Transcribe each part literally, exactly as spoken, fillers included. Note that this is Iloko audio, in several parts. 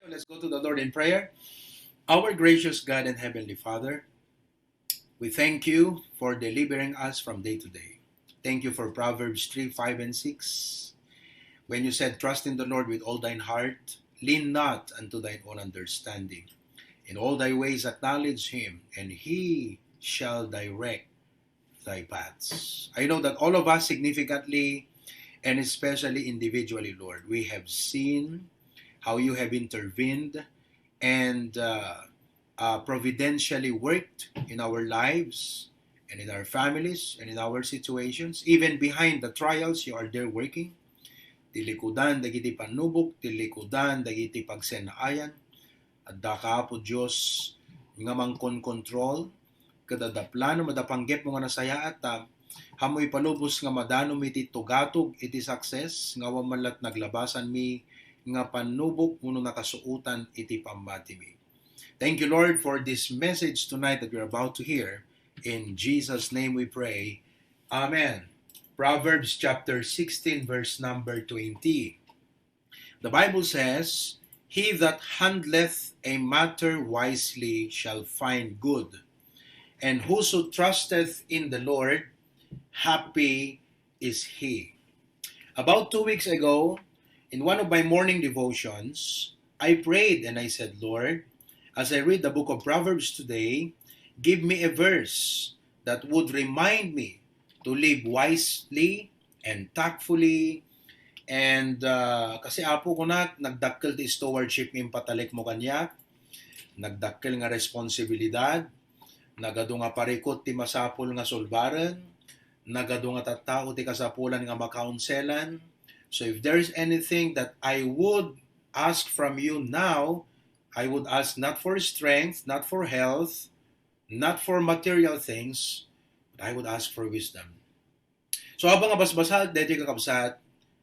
Let's go to the Lord in prayer. Our gracious God and Heavenly Father, we thank you for delivering us from day to day. Thank you for Proverbs three, five, and six. When you said, "Trust in the Lord with all thine heart, lean not unto thine own understanding. In all thy ways acknowledge him, and he shall direct thy paths." I know that all of us significantly and especially individually, Lord, we have seen how you have intervened and uh, uh, providentially worked in our lives and in our families and in our situations. Even behind the trials, you are there working. Ti likudan dagiti pannubok, ti likudan dagiti pagsennaayan. Adda ka, Apo Dios, nga mangkonkontrol, ket adda plano, adda panggepmo nga nasayaat, ta, ammo ipalubos nga madanum iti tugatog iti success, nga awan man la't naglabasanmi nga pannubok wenno nakasuotan iti pammatimi. Thank you, Lord, for this message tonight that we're about to hear. In Jesus' name we pray. Amen. Proverbs chapter sixteen, verse number twenty. The Bible says, "He that handleth a matter wisely shall find good, and whoso trusteth in the Lord, happy is he." About two weeks ago, in one of my morning devotions, I prayed and I said, "Lord, as I read the book of Proverbs today, give me a verse that would remind me to live wisely and tactfully." And uh, kasi, Apo, kunak, nagdakkel ti stewardship nga impatalekmo kaniak, nagdakkel nga responsibilidad, nagadu nga parikut ti masapul nga sulbaren, nagadu nga tattao ti kasapulan nga makaunselan. So if there is anything that I would ask from you now, I would ask not for strength, not for health, not for material things, but I would ask for wisdom. So, habang nabasbasad daytoy, kakabsat,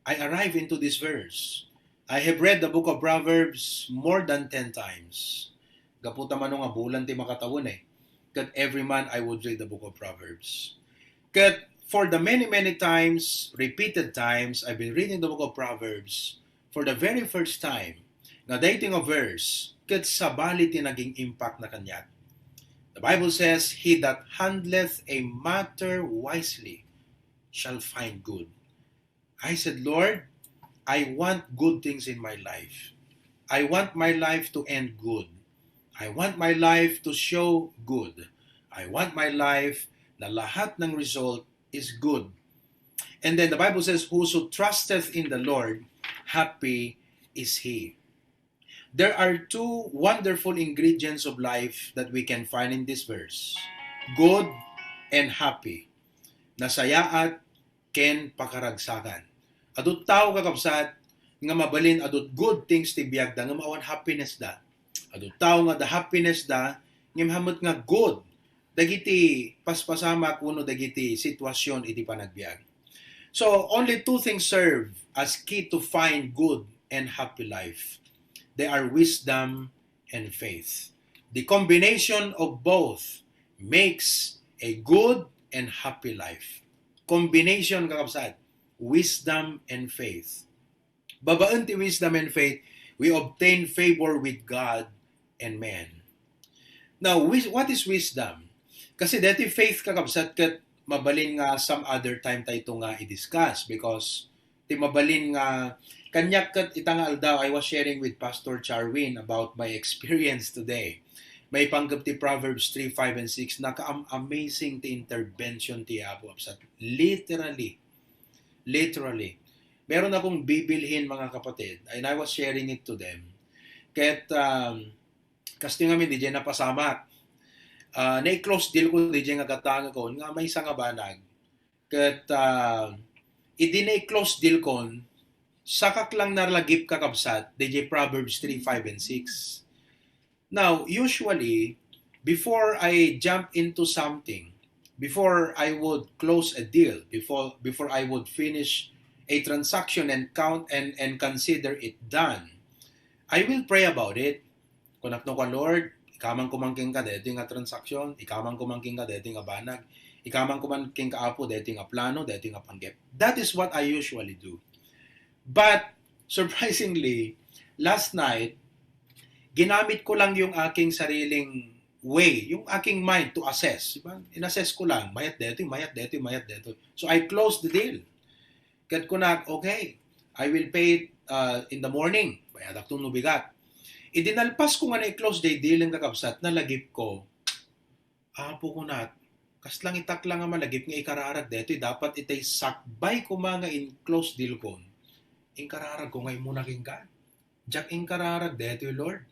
I arrive into this verse. I have read the book of Proverbs more than ten times. Gapu ta mano nga bulan ti makatawen eh. Ket every month I would read the book of Proverbs. Ket for the many, many times, repeated times, I've been reading the book of Proverbs, for the very first time, nga daytoy nga verse, ket sabali ti naging impact na kaniak. The Bible says, "He that handleth a matter wisely shall find good." I said, "Lord, I want good things in my life. I want my life to end good. I want my life to show good. I want my life na lahat ng result is good." And then the Bible says, "Whoso trusteth in the Lord, happy is he." There are two wonderful ingredients of life that we can find in this verse. Good and happy. Nasayaat ken pakaragsakan. Adu tao, kakabsat, nga mabalin adu good things ti biagda ngem awan happiness da. Adu tao nga adda happiness da ngem ammo met nga good dagiti paspasamak wenno dagiti sitwasyon iti panagbiag. So, only two things serve as key to find good and happy life. They are wisdom and faith. The combination of both makes a good and happy life. Combination, kakabsat, wisdom and faith. Babaen ti wisdom and faith, we obtain favor with God and men. Now, wis- what is wisdom? Kasi deti faith, kakabsat, ket mabalin nga some other time tayo nga i-discuss because ti mabalin nga kaniak ket ita nga aldaw, I was sharing with Pastor Charwin about my experience today. Maipanggep ti Proverbs three, five, and six, naka-am-, amazing ti intervention ti Apo, kabsat. Literally. Literally. Meron akong bibilhin, mga kapatid, and I was sharing it to them. Ket, um, kastoy ngamin, D J, napasamak. Ah, nai-close deal ko, D J, nga gatangekon, nga maysa nga banag. Ket, ah, idi nai-close deal kon, sakak lang nalagip, kakabsat, D J, Proverbs three, five, and six. Now, usually, before I jump into something, before I would close a deal, before, before I would finish a transaction and count and, and consider it done, I will pray about it. Kunak no, "Lord, ikaman ko man kenka daytoy nga transaction, ikaman ko man kenka daytoy nga banag, ikaman ko man kenka, Apo, daytoy nga plano, daytoy nga panggep." That is what I usually do. But, surprisingly, last night, Ginamit ko lang yung aking sariling way, yung aking mind to assess. Diba? In-assess ko lang, mayat detoy, mayat detoy, mayat detoy. So I closed the deal. Ket kunak, "Okay, I will pay it uh, in the morning." Bayadak to no bigat. Idinalpas ko nga na-close day deal ng kakabsat, nalagip ko. Apo kunak, kas lang itak lang nga malagip nga ikararag detoy, dapat itay sakbay ko nga in-close deal ko. Inkararag ko nga imuna king God. Diak inkararag detoy, Lord.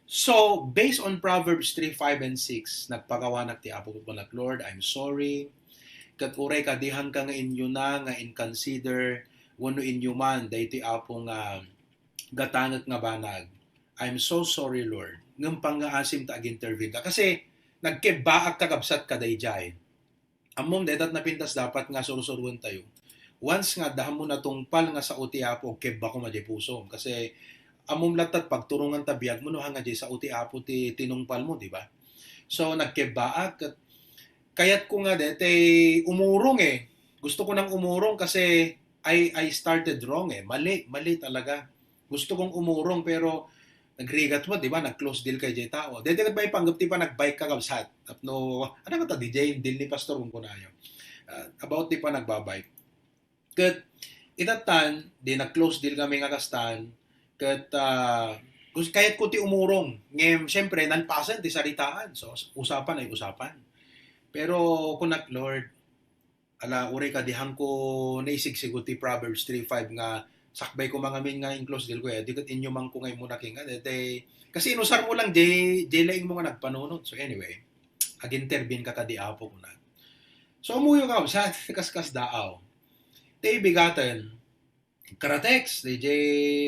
So, based on Proverbs three, five, and six, nagpakawanak ti Apo ko kunak, "Lord, I'm sorry. Ket uray kadihanka nga inyuna nga in-consider wenno inyuman daytoy Apo nga gatangek nga banag. I'm so sorry, Lord." Ngem pangngaasim ta agintervene ka. Kasi nagkebbaak kakabsat kadaydiay. Ammom, daytat napintas dapat nga sursurwen tayo. Once nga adda mo natungpal nga sao ti Apo, kebbak koma diay pusom. Kasi ammom latta ti pagturongan ta biag mo no hanga diay sao ti Apo ti tinungpal mo, di ba? So, nagkebbaak. Ket kayat ko nga detay umurong eh. Gusto ko nang umurong kasi I, I started wrong eh. Mali, mali talaga. Gusto kong umurong pero nagrigat mo, di ba? Nag-close deal kay jay tao. Dede ket may panggep ti panagbike kakabsat. Tapno, ano ka ta, D J, deal ni Pastor kung kunayo. Ah, about ti panagbabike. Ket, itatan, di nag-close deal kami nga kastan. Ket, ah, gus-, kayat ko ti umurong. Ngem, siyempre, nalpasan ti saritaan. So, usapan ay usapan. Pero, kunak, "Lord, ala, uray kadihanko naisigsigo ti Proverbs three five nga sakbay ko mangamin nga in-close deal ko, eh, di ket inyumanko nga imuna king, ah, daytoy." Kasi inusar mo lang, jay, jay laing mo nga nagpanunot. So anyway, agintervene ka kadi Apo, kunak. So, ammoyo, kabsat, kaskas daaw. Ti bigaten, kara-text, D J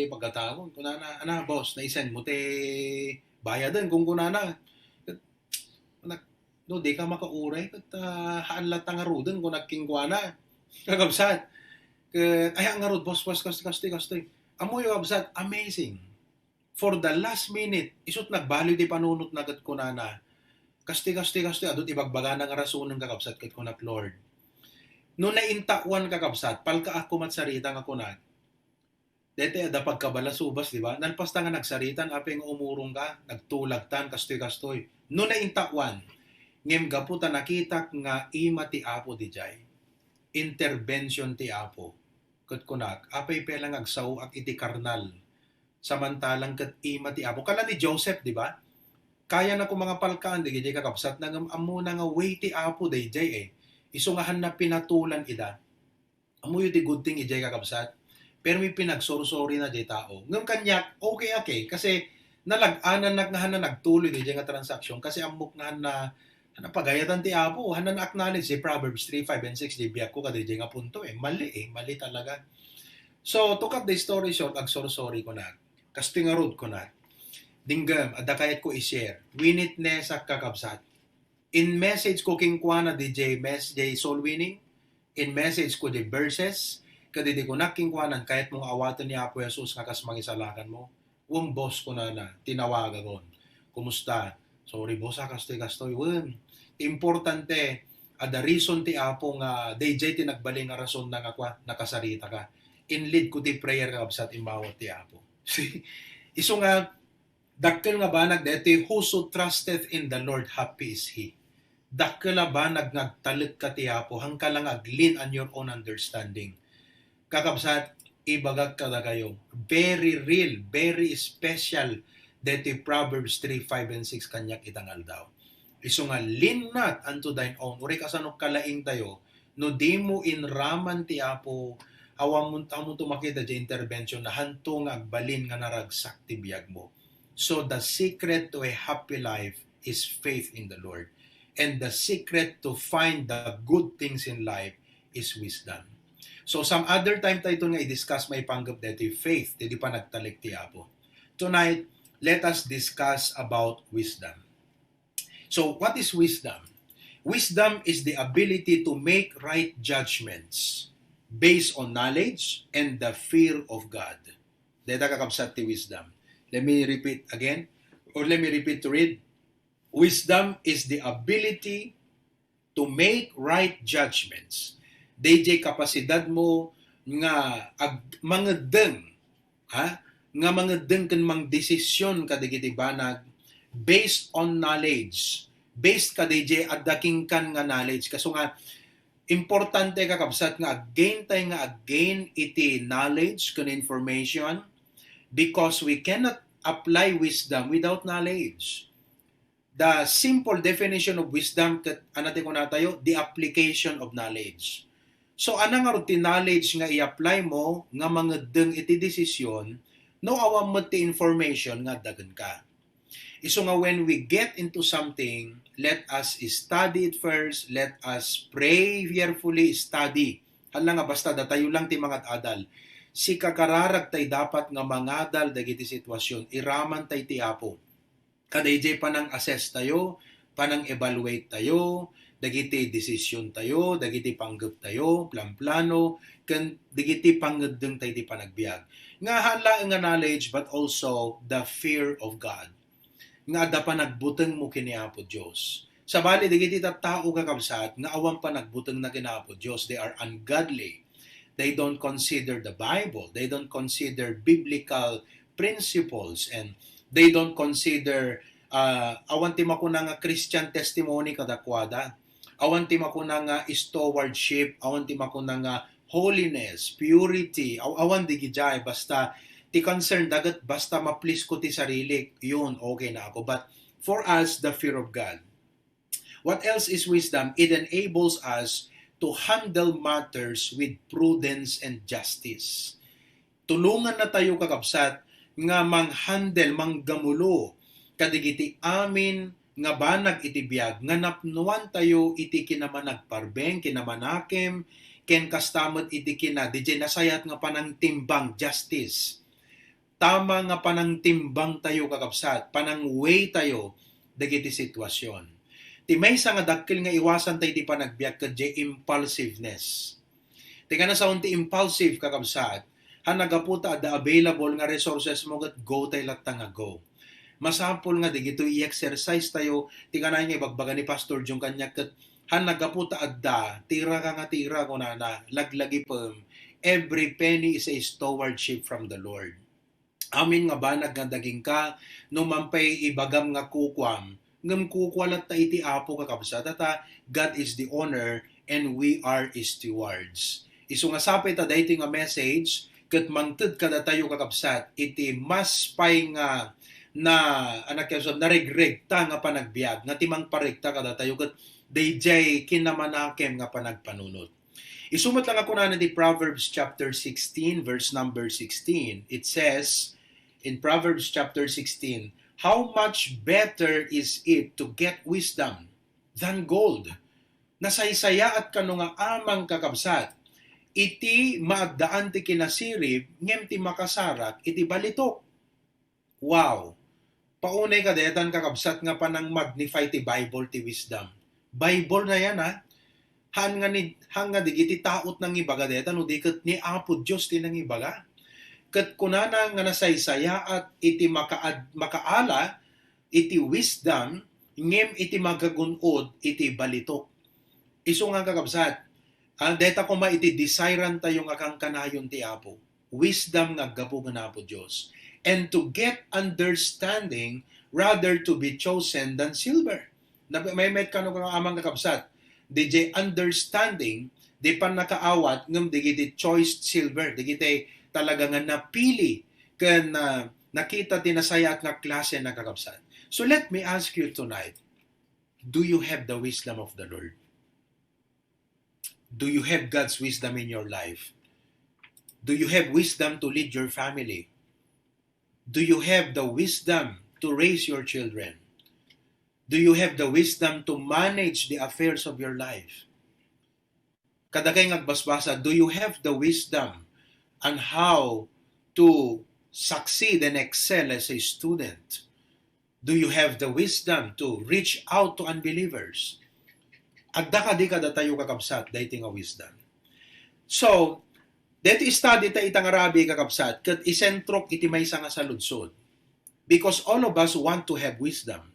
pagkataon, kunana, "Ana, boss, naisend mo ti bayaden," kung kunana. Kunak, "No, di ka makauray, ket, ah, haan latta ngaruden," kunak kenkuana. Kakabsat, ket, "Ay, ngarud, boss, boss, kastoy, kastoy, kastoy." Ammoyo, kabsat, amazing. For the last minute, isut' nagbaliw ti panunotna ket kunana, "Kastoy, kastoy, kastoy, adu ti ibagbagana nga rasonen, kakabsat," ket kunak, "Lord, no naintawan, kakabsat, palkaak koma ti sarita nga kunak." Daytoy adda pagkabalasubas, di ba? Nalpasta nga nagsaritan, apay nga umurong ka, nagtulagtan, kastoy, kastoy. No naintawan, ngem gapu ta nakitak nga ima ti Apo dijay, intervention ti Apo. Ket kunak, apay pay la nga agsaoak iti karnal, samantalang ket ima ti Apo. Kala ni Joseph, di ba? Kayana koma nga palkaan dagiti kakabsatna, ngem ammona nga way ti Apo daydiay, eh. Isu nga hanna pinatulan ida. Ammoyo ti good thing idiay, kakabsat? Permi pinagsorsorina diay tao. Ngem kaniak, okay, okay. Kasi nalag-anannak nga hanna nagtuloy diay nga transaksyon. Kasi ammok nga hanna, hanna pagayatan ti Apo. Hanna na-acknowledge diay Proverbs three, five, and six. Diay biagko kadiay nga punto, eh. Mali, eh. Mali talaga. So, to cut the story short, agsorsory kunak. Kastoy ngarud kunak. Dinggem, adda kayatko i-share. Winitnessak, kakabsat. In-message ko kenkuana diay mes-, diay soul winning, in-message ko diay verses, ket idi kunak kenkuana, "Kayatmo nga awaten ni Apo Jesus nga kas mangisalakanmo?" "Wen, boss," kunana, tinawagakon. "Kumusta?" "Sorry, boss, ah, kastoy, kastoy." "Wen, importante, adda reason ti Apo nga daydiay ti nagbalin nga rasonna nga kua, nakasaritaka." In-lead ko ti prayer, kakabsat, immawat ti Apo. Isu nga, dakkel nga banag daytoy, "Whoso trusteth in the Lord, happy is he." Dakkel a banag nga agtalek ka ti Apo, haanka la nga ag-lean on your own understanding. Kakabsat, ibagak kadakayo, very real, very special daytoy Proverbs three, five, and six kaniak ita nga aldaw. Isu nga, "Lean not unto thine own." Uray kasano kalaing tayo, no dimo inraman ti Apo, awan, awan to makita diay intervention na hanto nga agbalin nga naragsak ti biagmo. So the secret to a happy life is faith in the Lord. And the secret to find the good things in life is wisdom. So some other time tayo nga i-discuss maipanggep daytoy faith, ti di panagtalek ti Apo. Tonight, let us discuss about wisdom. So, what is wisdom? Wisdom is the ability to make right judgments based on knowledge and the fear of God. Dayta, kakabsat, ti wisdom. Let me repeat again, or let me repeat to read. Wisdom is the ability to make right judgments. Daydiay kapasidad mo nga ag-, mangeddeng, ha? nga mangeddeng ken mangdesisyon kadagiti banag based on knowledge. Based kadaydiay adda kenka nga knowledge. Kasu nga, importante, kakabsat, nga aggaintay nga aggain iti knowledge ken information, because we cannot apply wisdom without knowledge. The simple definition of wisdom ket, ano ti kunatayo, the application of knowledge. So, ania ngarud ti knowledge nga i-apply mo nga mangeddeng iti desisyon no awan met ti information nga adda kenka? Isu nga when we get into something, let us study it first, let us prayerfully study. Hala nga basta datayo lang ti mangad-adal. Sikakararag tay dapat nga mangadal dagiti sitwasyon, iraman tay ti Apo. Kadaydiay panang-assess tayo, panang-evaluate tayo, dagiti desisyon tayo, dagiti panggep tayo, planplano, ken dagiti pangeddeng tayo ti panagbiag. Nga haan laeng nga knowledge, but also the fear of God. Nga adda panagbutengmo ken ni Apo Dios. Sabali, dagiti tattao, kakabsat, nga awan panagbutengna ken Apo Dios, they are ungodly. They don't consider the Bible. They don't consider biblical principles, and they don't consider, ah, awan ti makuna nga Christian testimony kadakuada. Awan ti makuna nga stewardship, awan ti makuna nga holiness, purity, aw-, awan digidiay, basta ti concern da ket basta ma-please ko ti sarilik, yun, okay na ako. But for us, the fear of God. What else is wisdom? It enables us to handle matters with prudence and justice. Tulongannatayo, kakabsat, nga manghandle, manggamulo kadagiti amin nga banag iti biag nga napnoantayo iti kinamanagparbeng, kinamanakem, ken kasta met iti kina-, didiay nasayaat nga panangtimbang, justice. Tama nga panangtimbangtayo, kakabsat, panang-weigh tayo dagiti sitwasyon. Ti maysa nga dakkel nga iwasantayo iti panagbiag ket diay impulsiveness. Ti kanasaon ti impulsive, kakabsat, haan naggapu ta adda available nga resources mo ket go tay latta nga go. Masapul nga dagitoy i-exercise tayo, ti kanayon nga ibagbaga ni Pastor Jun kaniak ket haan naggapu ta adda, tiraka nga tira, kunana, laglagipem, every penny is a stewardship from the Lord. Amin nga banag nga adda kenka, no man pay ibagam nga kukuam, ngem kukua latta iti Apo, kakabsat, ta God is the owner and we are stewards. Isu nga sapay ta daytoy nga message ket mangted kadatayo, kakabsat, iti mas pay nga na, anak, naregregta nga panagbiag, nga ti mangparegta kadatayo ket daydiay kinamanakem nga panagpanunot. Isu met la nga kunana ti Proverbs chapter sixteen, verse number sixteen. It says in Proverbs chapter sixteen, "How much better is it to get wisdom than gold?" Nasaysayaat kano nga amang, kakabsat, iti maaddaan ti kinasirib ngem ti makasarak iti balitok. Wow! Paunay kadaytan, kakabsat, nga panang-magnify ti Bible ti wisdom. Bible na yan, ha? Haan nga ni, haan nga digiti tao ti nangibaga dayta, no di ket ni Apo Dios ti nangibaga. Ket kunana nga nasaysayaat iti makaad-, makaala iti wisdom, ngem iti magagun-od iti balitok. Isu nga, kakabsat, ah, dayta koma iti desirantayo nga kankanayon ti Apo. Wisdom nga aggapu ken Apo Dios. And to get understanding, rather to be chosen than silver. Na, may met kano nga amang, kakabsat, didiay understanding, di pannakaawat, ngem digiti choice silver, digiti talaga nga napili ken, ah, nakita ti nasayaat nga klase na, kakabsat. So let me ask you tonight, do you have the wisdom of the Lord? Do you have God's wisdom in your life? Do you have wisdom to lead your family? Do you have the wisdom to raise your children? Do you have the wisdom to manage the affairs of your life? Kadakay nga agbasbasa, do you have the wisdom on how to succeed and excel as a student? Do you have the wisdom to reach out to unbelievers? Adda kadi kadatayo, kakabsat, daytoy nga wisdom? So, daytoy study ta ita nga rabii, kakabsat, ket isentrok iti maysa nga saludsod. Because all of us want to have wisdom.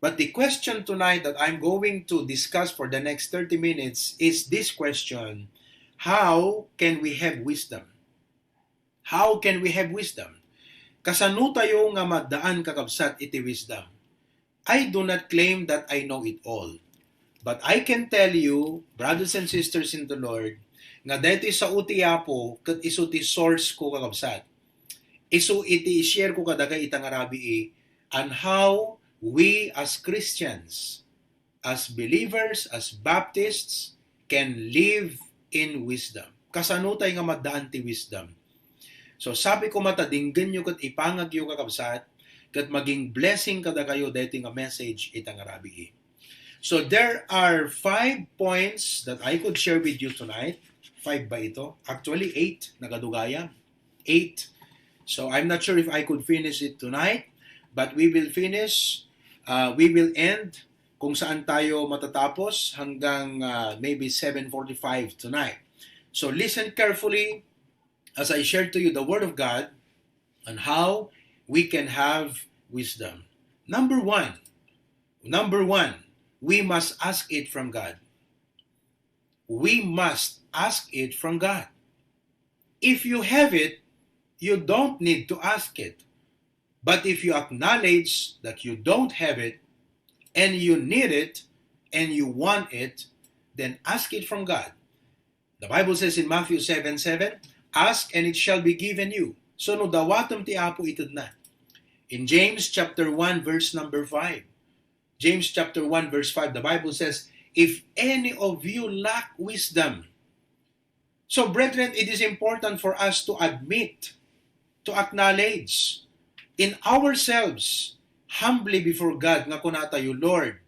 But the question tonight that I'm going to discuss for the next thirty minutes is this question: how can we have wisdom? How can we have wisdom? Kasano tayo nga maddaan, kakabsat, iti wisdom? I do not claim that I know it all. But I can tell you, brothers and sisters in the Lord, nga daytoy sao ti Apo ket isu ti source ko, kakabsat. Isu iti i-share ko kadagay ita nga rabii, and how we as Christians, as believers, as Baptists, can live in wisdom. Kasano tayo nga maddaan ti wisdom? So, sabi ko, mata, dinggenyo ket ipangagyo, kakabsat, ket maging blessing kadakayo daytoy nga message ita nga rabii. So, there are five points that I could share with you tonight. Five ba ito? Actually, eight. Nagadugayam. Eight. So, I'm not sure if I could finish it tonight, but we will finish, uh, we will end kung saan tayo matatapos hanggang, uh, maybe seven forty-five tonight. So, listen carefully as I share to you the Word of God on how we can have wisdom. Number one, number one, we must ask it from God. We must ask it from God. If you have it, you don't need to ask it. But if you acknowledge that you don't have it, and you need it, and you want it, then ask it from God. The Bible says in Matthew seven seven, "Ask and it shall be given you." So, no, dawatem ti Apo, itedna. In James chapter one, verse number five, James chapter one, verse five, the Bible says, "If any of you lack wisdom," So, brethren, it is important for us to admit, to acknowledge in ourselves, humbly before God, nga kuna tayo, "Lord,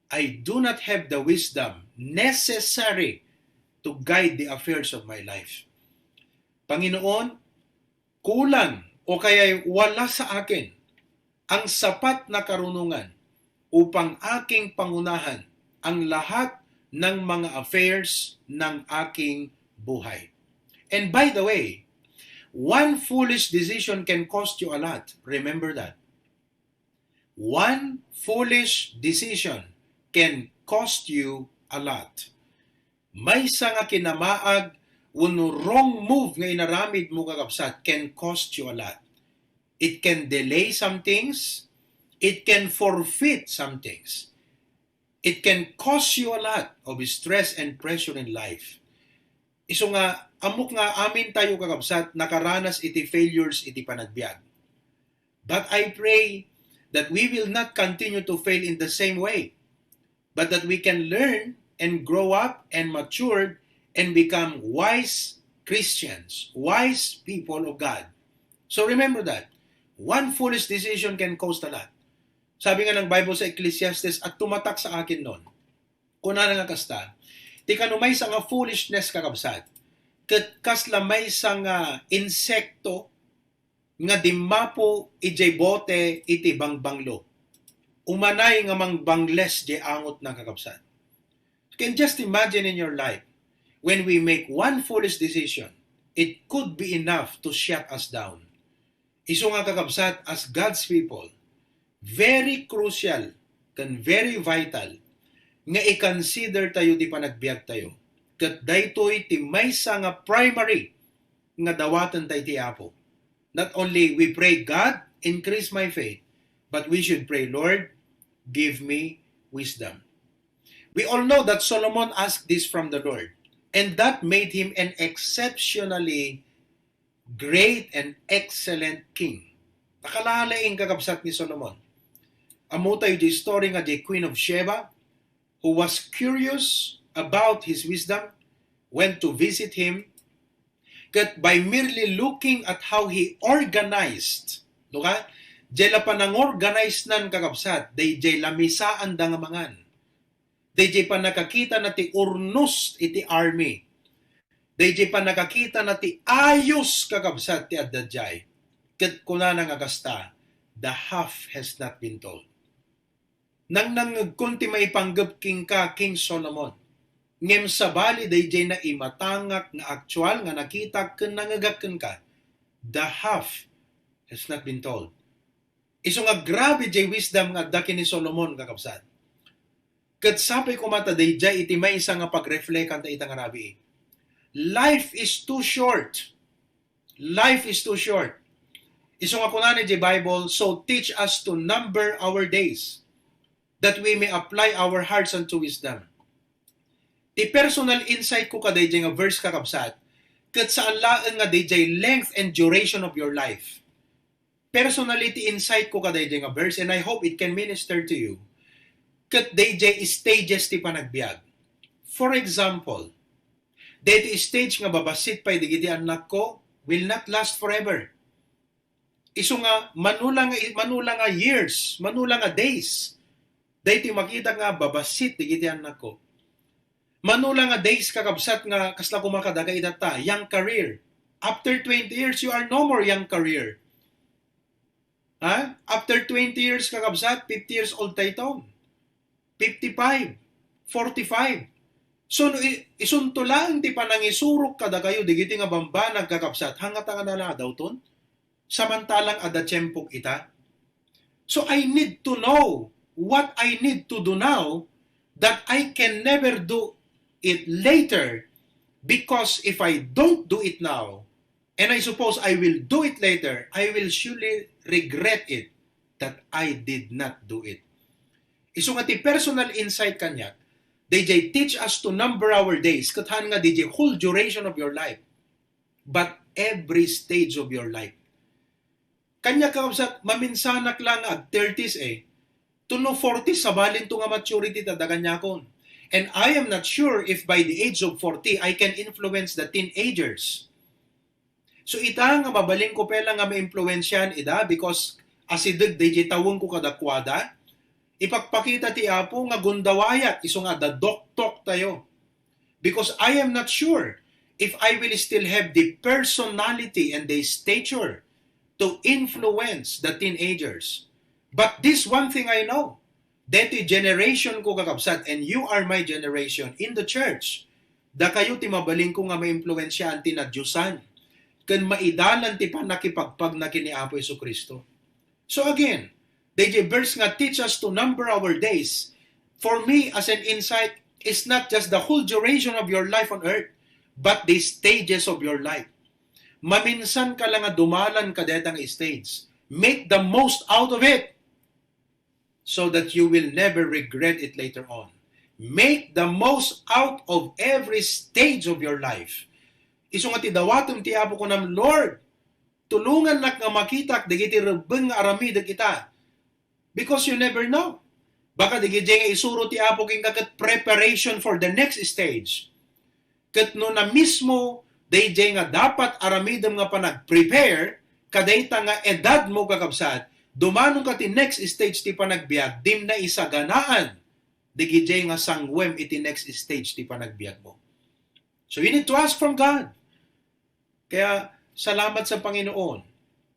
I do not have the wisdom necessary to guide the affairs of my life." Panginoon, kulang o kaya'y wala sa akin ang sapat na karunungan upang aking pangunahan ang lahat ng mga affairs ng aking buhay. And by the way, one foolish decision can cost you a lot. Remember that. One foolish decision can cost you a lot. Maysa nga kinamaag wenno wrong move nga inaramid mo, kakabsat, can cost you a lot. It can delay some things. It can forfeit some things. It can cause you a lot of stress and pressure in life. Isu nga, ammok nga amin tayo, kakabsat, nakaranas iti failures iti panagbiag. But I pray that we will not continue to fail in the same way, but that we can learn and grow up and matured and become wise Christians, wise people of God. So remember that. One foolish decision can cost a lot. Sabi nga ng Bible sa Ecclesiastes, "At tumatak sa akin noon." Kunana nga kasta, ti kano maysa nga foolishness, kakabsat, ket kasla maysa nga insekto nga dimmapo idiay bote iti bangbanglo. Umanay nga mangbangles diay angotna, kakabsat. Can just imagine in your life, when we make one foolish decision, it could be enough to shut us down. Isu nga, kakabsat, as God's people, very crucial ken very vital nga i-consider tayo ti panagbiag tayo. Ket daytoy ti maysa nga primary nga dawaten tayo ti Apo. Not only we pray, "God, increase my faith," but we should pray, "Lord, give me wisdom." We all know that Solomon asked this from the Lord, and that made him an exceptionally great and excellent king. Nakalaing, kakabsat, ni Solomon. Ammo tayo di story nga di Queen of Sheba, who was curious about his wisdom, went to visit him, ket by merely looking at how he organized, no ka? Diay la panangorganize nan, kakabsat, daydiay la misaanda nga mangan. Daydiay pannakakitana ti urnos iti army. Daydiay pannakakitana ti ayos, kakabsat, ti adda diay. Ket kunana nga kasta, "The half has not been told." Nangnangngegkon ti maipanggep kenka, King Solomon. Ngem sabali daydiay naimatangak nga aktual nga nakitak ken nangngegak kenka, the half has not been told. Isu nga grabe diay wisdom nga adda ken ni Solomon, kakabsat. Ket sapay koma ta daydiay iti maysa nga pagreflekan ta ita nga rabii. Life is too short. Life is too short. Isu nga kunana iti Bible, "So teach us to number our days, that we may apply our hearts unto wisdom." Ti personal insight ko kadaydiay nga verse, kakabsat, ket saan laeng nga didiay length and duration of your life. Personally, ti insight ko kadaydiay nga verse, and I hope it can minister to you, ket didiay stages ti panagbiag. For example, daytoy stage nga babassit pay dagiti annakko will not last forever. Isu nga, mano la nga, mano la nga years, mano la nga days, daytoy makita nga babassit dagiti annakko. Mano la nga days, kakabsat, nga kasla koma kadaka itatta, young career. After twenty years, you are no more young career. Ha? After twenty years, kakabsat, fifty years old tayton. Fifty-five, forty-five. So, no i-, isunto laeng ti panangisurok kadakayo dagiti nga bambanag, kakabsat, hangata nga naladawton? Samantalang adda tiempok ita? So, I need to know what I need to do now that I can never do it later, because if I don't do it now, and I suppose I will do it later, I will surely regret it that I did not do it. Isu nga ti personal insight kaniak, didiay teach us to number our days, ket haan nga didiay whole duration of your life, but every stage of your life. Kaniak, kakabsat, maminsanak la nga ag-thirties eh. Tapno forties, sabalinto nga maturity ta da kaniakon. And I am not sure if by the age of forty, I can influence the teenagers. So ita nga mabalinko pay la nga maimpluensiaan ida because asideg daydiay tawengko kadakuada, ipakpakita ti Apo nga gundawayak isu nga adda doktok tayo. Because I am not sure if I will still have the personality and the stature to influence the teenagers. But this one thing I know, daytoy generation ko, kakabsat, and you are my generation in the church, dakayo ti mabalinko nga maimpluensiaan ti nadiosan ken maidalan ti pannakipagpagna ken ni Apo Jesu-Cristo. So again, daydiay verse nga teach us to number our days, for me as an insight, is not just the whole duration of your life on earth, but the stages of your life. Maminsan ka la nga dumalan kadayta nga stage. Make the most out of it so that you will never regret it later on. Make the most out of every stage of your life. Isu nga ti dawatem ti Apo, kunam, "Lord, tulongannak nga makitak dagiti rebbeng nga aramidek ita." Because you never know. Baka dagiti nga isuro ti Apo kenka ket preparation for the next stage. Ket no na mismo daydiay nga dapat aramidem nga panag-prepare, kadayta nga edadmo, kakabsat, dumanonka ti next stage ti panagbiag, dim naisaganaan dagiti nga sanguem iti next stage ti panagbiagmo. So you need to ask from God. Kaya salamat sa Panginoon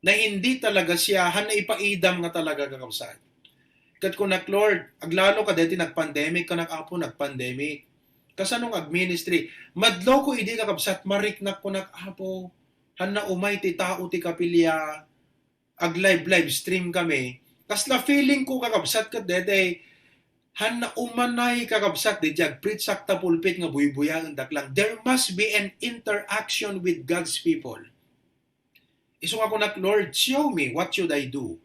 na hindi talaga siya han naipaidam nga talaga, kakabsat. Ket kunak, "Lord, aglalo ka daytoy nag-pandemic," kunak, "Apo, nag-pandemic. Kasano nga ag-ministry?" Madlawko idi, kakabsat, mariknak, kunak, "Apo, han naumay ti tao ti kapilya, ag-live, live stream kami." Kasla feeling ko, kakabsat, ket daytoy, han naumanay, kakabsat, daytoy agpreachak ta pulpit nga buybuyaendak lang. There must be an interaction with God's people. Isu nga kunak, "Lord, show me, what should I do?"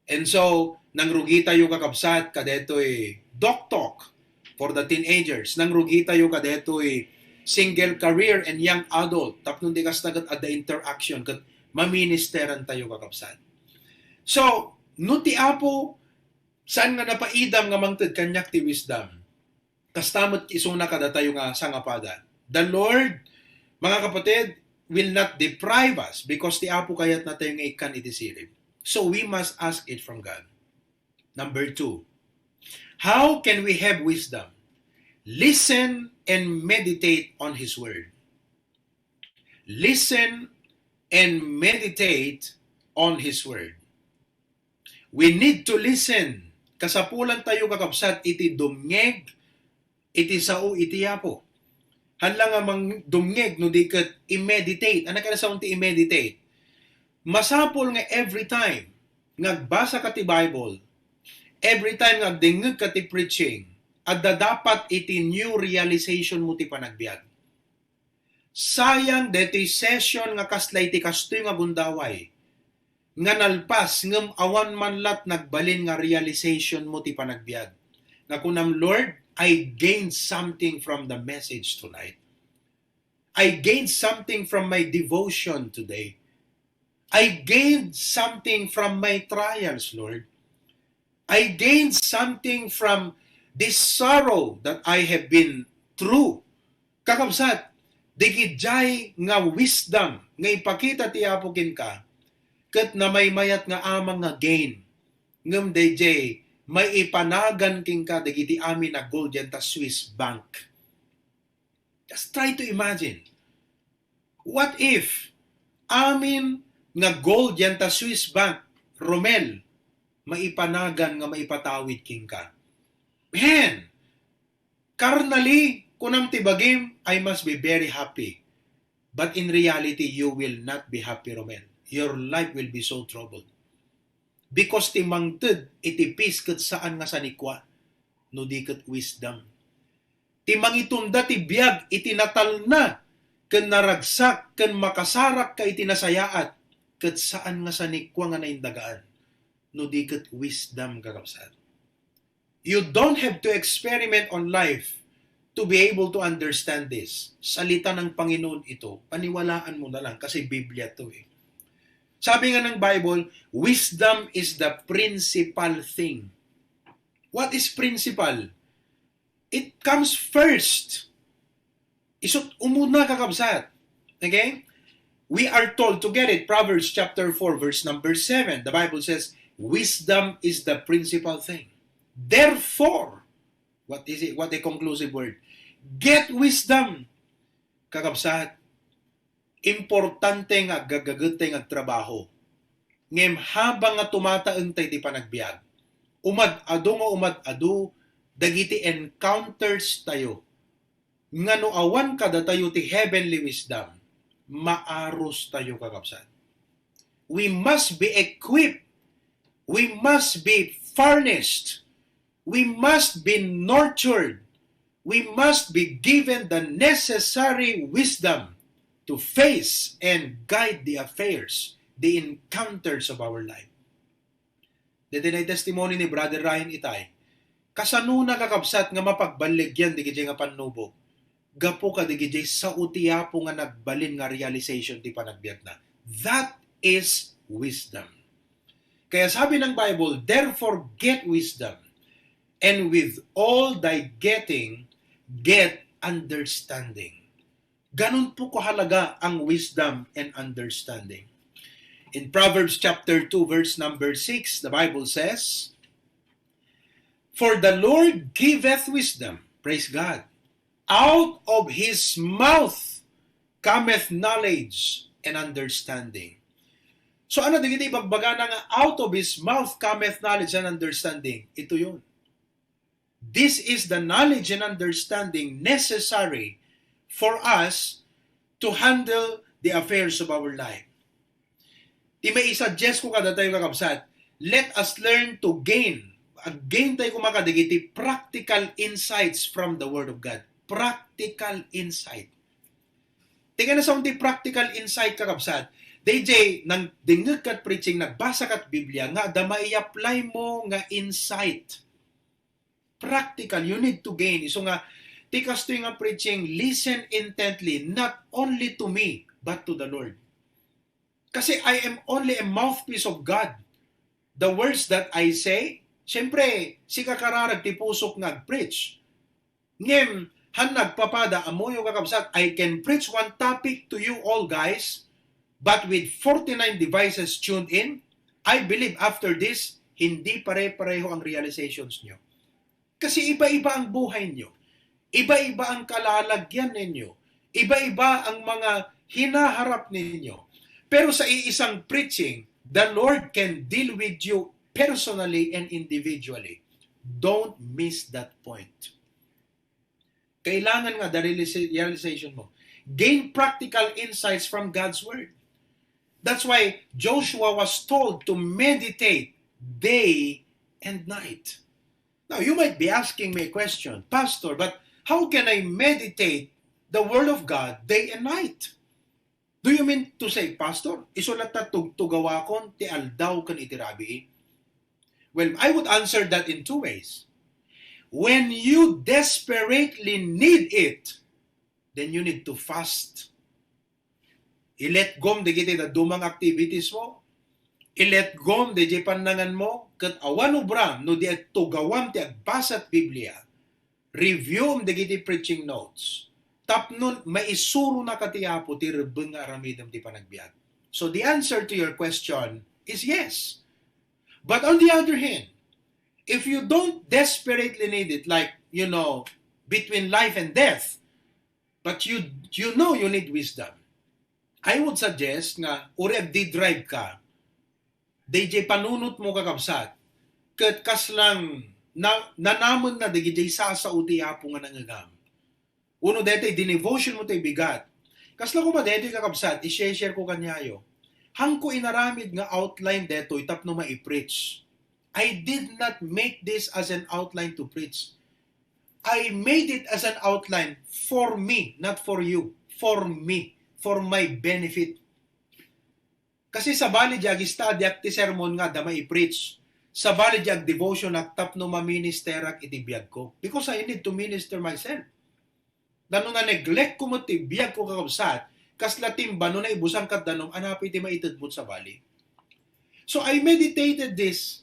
And so, nangrugitayo, kakabsat, kadaytoy Doc Talk for the teenagers. Nangrugitayo kadaytoy single career and young adult. Tapno di kasta ket adda interaction ket maministerantayo, kakabsat. So, no ti Apo saan nga napaidam nga mangted kaniak ti wisdom, kasta met isuna kadatayo nga sangapada. The Lord, mga kapatid, will not deprive us because ti Apo kayatna tayo nga ikkan iti sirib. So we must ask it from God. Number two, how can we have wisdom? Listen and meditate on His Word. Listen and meditate on His Word. We need to listen. Kasapulan tayo, kakabsat, iti dumngeg iti sao iti Apo. Haan la nga mang-, dumngeg no di ket i-meditate. Ania kadi a saon ti i-meditate? Masapul nga every time nga agbasa ka ti Bible, every time nga agdengngeg ka ti preaching, adda dapat iti new realization mo ti panagbiag. Sayang daytoy session nga kasla iti kastoy nga gundaway. nga nalpas ngem awan man lat nagbalin nga realization mo ti panagbiag. Nga kunam, "Lord, I gained something from the message tonight. I gained something from my devotion today. I gained something from my trials, Lord. I gained something from this sorrow that I have been through." Kakabsat, digidiay nga wisdom nga ipakita ti Apo kenka, ket namaymayat nga amang nga gain, ngem daydiay maipanagan kenka dagiti amin a gold diay ta Swiss bank. Just try to imagine. What if amin nga gold diay ta Swiss bank, Romel, maipanagan nga maipatawid kenka? Man, carnally, kunam ti bagim, "I must be very happy." But in reality, you will not be happy, Romel. Your life will be so troubled. Because ti mangted iti peace ket saan nga sanikua, no di ket wisdom. Ti mangitunda ti biag iti natalna ken naragsak ken makasarakka iti nasayaat, ket saan nga sanikua nga naindagaan, no di ket wisdom, kakabsat. You don't have to experiment on life to be able to understand this. Salita ng Panginoon ito. Paniwalaan mo na lang kasi Biblia to eh. Sabi nga ng Bible, "Wisdom is the principal thing." What is principal? It comes first. Isut umuna, kakabsat. Okay? We are told to get it. Proverbs chapter four, verse number seven. The Bible says, "Wisdom is the principal thing." Therefore, what is it? What a conclusive word. Get wisdom. Kakabsat, importante nga aggagagettay nga agtrabaho. Ngem habang nga tumataengtay ti panagbiag, umad-adu nga umad-adu dagiti encounters tayo nga no awan kadatayo ti heavenly wisdom, maarus tayo, kakabsat. We must be equipped. We must be furnished. We must be nurtured. We must be given the necessary wisdom to face and guide the affairs, the encounters of our life. Daytoy testimony ni Brother Ryan itay. Kasano, kakabsat, nga mapagballigyan dagiti nga pannubog? Gapu kadagiti sao ti Apo nga nagbalin nga realization ti panagbiagna. That is wisdom. Kaya sabi ng Bible, "Therefore get wisdom, and with all thy getting, get understanding." Ganun po kahalaga ang wisdom and understanding. In Proverbs chapter two, verse number six, the Bible says, "For the Lord giveth wisdom." Praise God. "Out of his mouth cometh knowledge and understanding." So, ano dagiti ibagbagana nga, "Out of his mouth cometh knowledge and understanding"? Ito yun. This is the knowledge and understanding necessary for us to handle the affairs of our life. Ti maisuggest ko kadatayo, kakabsat, let us learn to gain. Ag-gain tayo koma kadagiti practical insights from the Word of God. Practical insight. Ti kayatna ti practical insight, kakabsat. D J, nangdengngeg kat preaching, nagbasa kat Biblia, nga adda mai-apply mo nga insight. Practical, you need to gain. Isu nga, ti kastoy nga preaching, listen intently, not only to me, but to the Lord. Kasi I am only a mouthpiece of God. The words that I say, siyempre, sika kararag ti pusok nga ag-preach. Ngem, han nagpapada, ammoyo, kakabsat, I can preach one topic to you all, guys, but with forty-nine devices tuned in, I believe after this, hindi pare-pareho ang realizations nyo. Kasi iba-iba ang buhay nyo. Iba-iba ang kalalagyan ninyo. Iba-iba ang mga hinaharap ninyo. Pero sa iisang preaching, the Lord can deal with you personally and individually. Don't miss that point. Kailangan nga the realisa-, realization mo. Gain practical insights from God's Word. That's why Joshua was told to meditate day and night. Now, you might be asking me a question, "Pastor, but how can I meditate the Word of God day and night?" you mean to say, Pastor? Isu latta tugtugawakon ti aldaw ken iti rabii? Well, I would answer that in two ways. When you desperately need it, then you need to fast. I-let go-m dagiti dadduma nga activities mo. I-let go-m dayjay pannangan mo. Ket awan ubram no di tugawam ti agbasa ti Biblia. Review-m dagiti preaching notes. Tapno maisuronaka ti Apo ti rebbeng nga aramidem ti panagbiag. So the answer to your question is yes. But on the other hand, if you don't desperately need it, like, you know, between life and death, but you you know you need wisdom, I would suggest nga, uri agdi-drive ka, dayjay panunot mo, kakabsat, ket kaslang na, nanamen na dagiti sao ti Apo nga nangegam. Uno daytoy, dinevotion mo tay bigat. Kasla koma daytoy, kakabsat, i-share ko kaniayo. Hanko inaramid nga outline daytoy tapno maipreach. I did not make this as an outline to preach. I made it as an outline for me, not for you. For me. For my benefit. Kasi sabali di agistadiak ti sermon nga adda maipreach. Sabali di agdevotionak tapno maministerak iti biagko. Because I need to minister myself. Tapno na-neglect ko met ti biagko, kakabsat, kasla timba no naibusan ket danum, ania pay ti maited mo sabali? So I meditated this,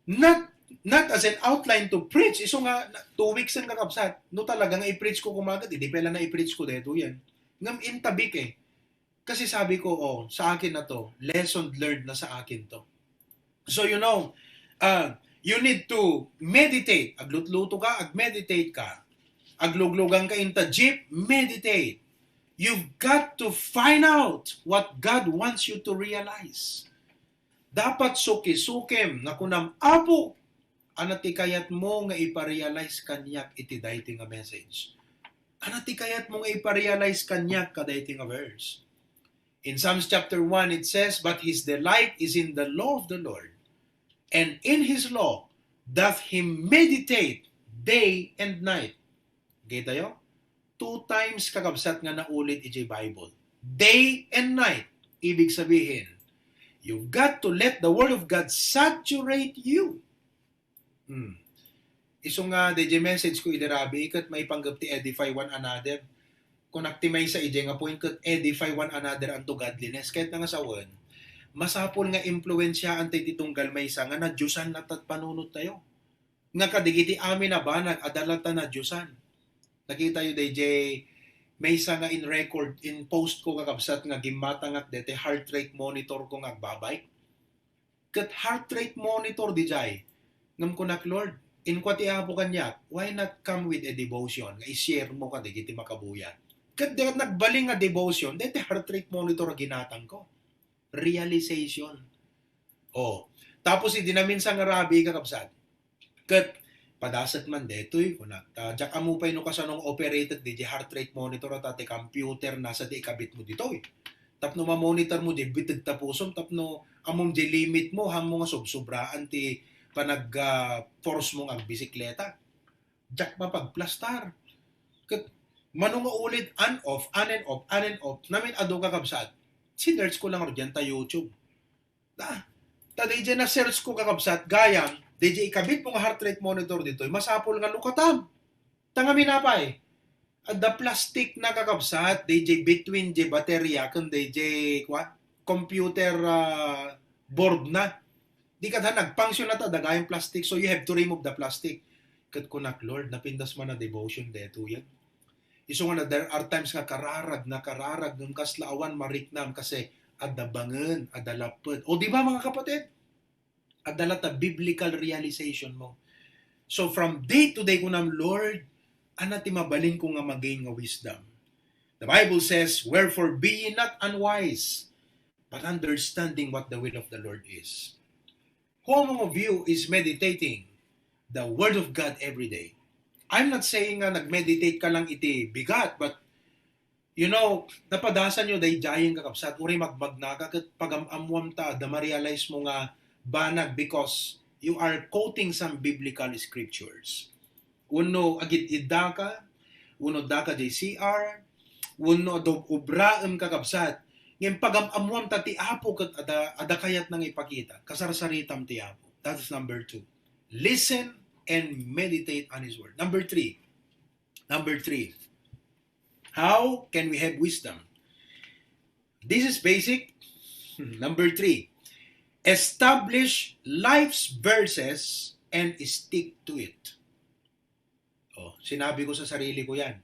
not not as an outline to preach. Isu nga, na, two weeks ang, kakabsat. No talaga nga i-preach ko kumagat, hindi pala na i-preach ko dito yan. Ngam intabik eh. Kasi sabi ko, "Oh, sa akin na to. Lesson learned na sa akin to." So, you know, uh, you need to meditate. Aglutluto ka, ag-meditate ka. Agluglugan ka inta jeep, meditate. You've got to find out what God wants you to realize. Dapat suki-sukim nga kunam, "Apo, ania ti kayatmo nga iparealize kaniak iti daytoy nga message? Ania ti kayatmo nga iparealize kaniak kadaytoy nga verse?" In Psalms chapter one, it says, "But his delight is in the law of the Lord, and in his law doth he meditate day and night." Kita yo? Two times, kakabsat, nga naulit iti Bible. Day and night. Ibig sabihin, you've got to let the Word of God saturate you. Hmm. Isu nga, dayjay message ko idi rabii, ket maipanggep ti edify one another. Kunak ti maysa idiay nga point ket edify one another unto godliness. Ket nga sawen, masapul nga impluensiaan tayo ti tunggal maysa nga nadiosan latta ti panunot tayo. Nga kadagiti amin a banag, adda latta nadiosan. Nakita yo dayjay maysa nga in record, in post ko, kakabsat, nga gimmatangak daytoy heart rate monitor ko nga agbabike. Ket heart rate monitor dayjay. Ngem kunak, "Lord," inkua ti Apo kaniak, "why not come with a devotion nga i-share mo kadagiti makabuya?" Ket di nagbalin nga devotion, daytoy heart rate monitor a ginatang ko. Realization. Oh, tapos idi naminsan nga rabii, kakabsat, ket padasek man daytoy, kunak, ta diak ammo pay no kasano nga operated dayjay heart rate monitor, ta ti computer nasa ti ikabit mo ditoy. Tapno ma-monitor mo diay biteg ta pusom, tapno ammom diay limit mo, hanmo nga sobsobraan ti panag, ah, force mo nga agbisikleta. Diak mapagplastar. Ket mano nga ulit, on, off, on and off, on and off. Namin adu, kakabsat. Sinearch ko lang diay ta YouTube. Ah, ta dayjay na-search ko, kakabsat, gayam, dayjay ikabit mo nga heart rate monitor ditoy, masapul nga lukatam. Ta ngamin apay, adda plastic na, kakabsat, dayjay between jay baterya ken dayjay, kua, computer, ah, board na. Di kada nag-function na ta, adda gayam plastic, so you have to remove the plastic. Ket kunak, "Lord, napintas man a devotion daytoyen." Isu nga na, there are times nga kararag, nakararag, ngem kasla awan mariknam kasi adda bangen, adda lapped. O, di ba, mga kapatid? Adda latta biblical realization mo. So, from day to day, kunam, "Lord, ania ti mabalin ko nga ma-gain nga wisdom?" The Bible says, "Wherefore be ye not unwise, but understanding what the will of the Lord is." Who among of you is meditating the Word of God every day? I'm not saying nga nag-meditate ka lang iti bigat, but, you know, napadasan yo daydiayen, kakabsat, uray magmagna ka ket pagam-ammoam ta, adda ma-realize mo nga banag because you are quoting some biblical scriptures. Wenno agid-idda ka, wenno adda ka diay C R, wenno adda ubraem, kakabsat, Ngem pagam-ammuam ta ti Apo ket adda, adda kayatna nga ipakita, kasarsaritam ti Apo. That is number two. Listen and meditate on His Word. Number three. Number three. How can we have wisdom? This is basic. Hmm, number three. Establish life's verses and stick to it. Oh, sinabi ko sa sarili ko yan.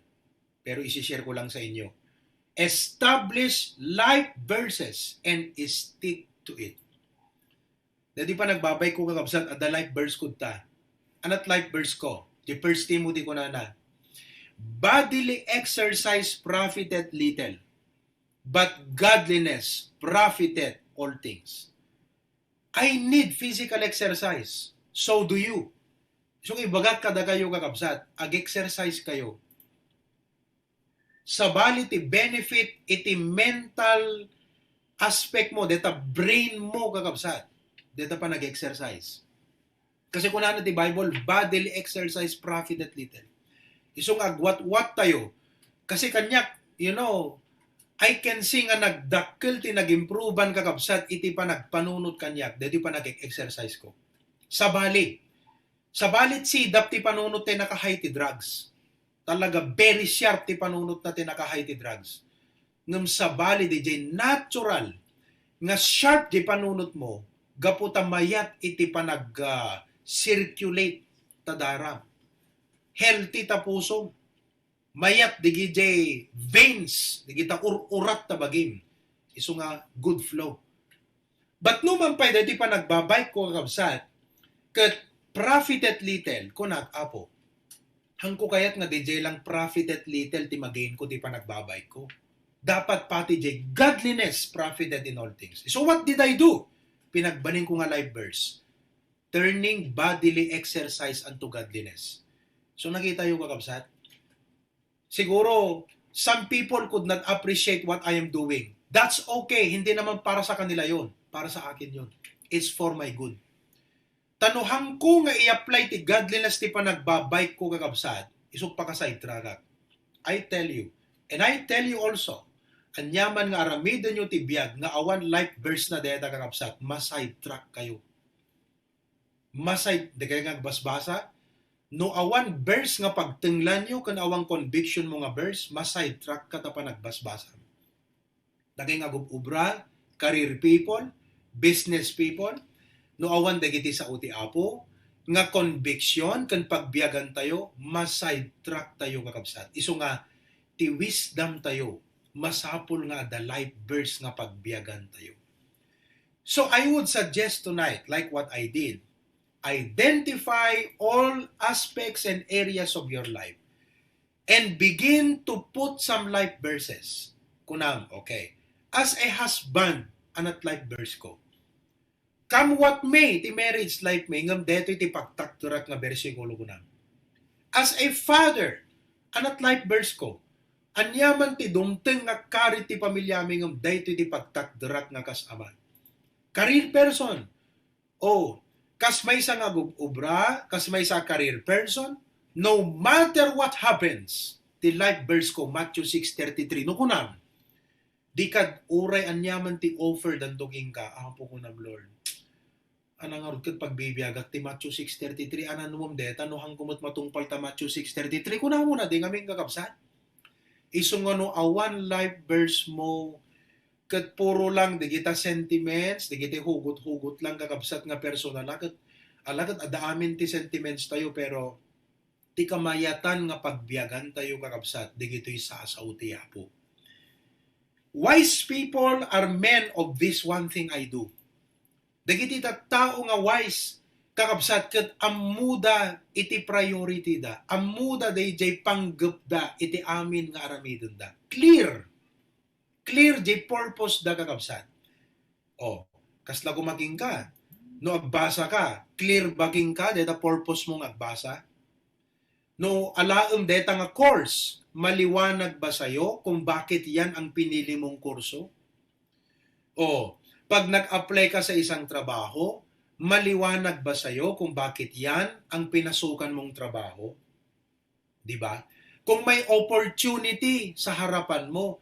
Pero isi-share ko lang sa inyo. Establish life verses and stick to it. Dati panagbabike ko, kakabsat, adda life verse ko ta. Anat life verse ko? The First Timothy ko nana. Bodily exercise profiteth little, but godliness profiteth all things. I need physical exercise. So do you. So, ibagak kadakayo, kakabsat, ag-exercise kayo. Sabali ti benefit iti mental aspect mo, deta brain mo, kakabsat, deta panag-exercise. Kasi kunana ti Bible, "Bodily exercise profiteth little." Isu nga agwatwat tayo. Kasi kaniak, you know, I can see nga nagdakkel ti nag-improvean, kakabsat, iti panagpanunot kaniak, deti panag-exercise ko. Sabali, sabali sidap ti panunot ti naka-high ti drugs. Talaga, very sharp ti panunot na ti naka-high ti drugs. Ngem sabali, diay natural nga sharp ti panunot mo, gapu ta mayat iti panag, ah, circulate ta daram. Healthy ta pusom. Mayat digidiay veins, digita ur-urat ta bagim. Isu nga good flow. But numan pay daytoy panagbabike ko, kakabsat, ket profiteth little, kunak, Apo, hangko kayat nga didiay lang profiteth little ti magain ko ti panagbabike ko. Dapat pati diay godliness profiteth in all things. So what did I do? Pinagbalin ko nga life verse. Turning bodily exercise unto godliness. So nakita yo, kakabsat? Siguro, some people could not appreciate what I am doing. That's okay. Hindi naman para sa kanila yon. Para sa akin yon. It's for my good. Ta no hangko nga i-apply ti godliness ti panagbabike ko, kakabsat, isuk paka-sidetrackak. I tell you, and I tell you also, aniaman nga aramiden yo ti biag nga awan life verse na dayta, kakabsat, ma-sidetrack kayo. Maside, dagay nga agbasbasa, no awan verse nga pagtenglan yo ken awan conviction mo nga verse, ma-sidetrack ka ta panagbasbasa. Dagay nga agub-ubra, career people, business people, no awan dagiti sao ti Apo nga conviction ken pagbiagan tayo, ma-sidetrack tayo, kakabsat. Isu nga ti wisdom tayo, masapul nga adda life verse nga pagbiagan tayo. So I would suggest tonight, like what I did, identify all aspects and areas of your life and begin to put some life verses. Kunam, okay. As a husband, anat life verse ko? Come what may, ti marriage life mi, ngem daytoy ti pagtakderak nga bersikulo, kunam. As a father, anat life verse ko? Aniaman ti dumteng nga karit ti pamiliami, ngem daytoy ti pagtakderak nga kas ama. Career person, o kas maysa nga agub-ubra, kas maysa a career person, no matter what happens, ti life verse ko, Matthew six thirty-three. No kunam, di kad uray aniaman ti offer danto kenka, Apo, kunam, Lord. Ana ngarud ket pagbibiagak ti Matthew six thirty-three, ana nuom deta, no hangko met matungpal ta Matthew six thirty-three, kunam na di ngamin, kakabsat. Isu nga no awan life verse mo, ket puro lang digita sentiments, digiti hugot-hugot lang, kakabsat, nga personal, a ket, ala ket adda amin ti sentiments tayo, pero ti kamayatan nga pagbiagan tayo, kakabsat, digitoy sasao ti Apo. Wise people are men of this one thing I do. Dagiti tattao nga wise, kakabsat, ket ammoda iti priority da, ammoda daydiay panggepda iti amin nga aramidenda. Clear. Clear di purpose da, kakabsat. O, kasla koma kenka? No agbasa ka, clear ba kenka dayta purpose mo nga agbasa? No alaem dayta nga course, maliwanag ba sayo kung bakit yan ang pinili mong kurso? O, pag nag-apply ka sa isang trabaho, maliwanag ba sayo kung bakit yan ang pinasukan mong trabaho? Di ba? Kung may opportunity sa harapan mo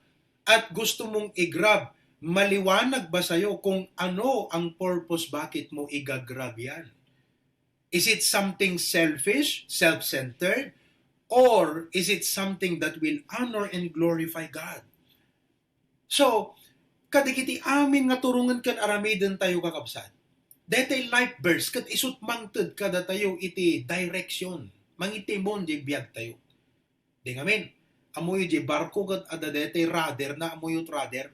at gusto mong i-grab, Maliwanag ba sa'yo kung ano ang purpose bakit mo igagrab yan? Is it something selfish, self-centered, or is it something that will honor and glorify God? So, kadagiti amin nga turongen ken aramiden tayo, kakabsat, daytay life verse ket isut' mangted kadatayo iti direksyon, mangitimon di biag tayo. Di ngamin, ammoyo di barko ket adda daytay rudder na, ammoyo ti rudder.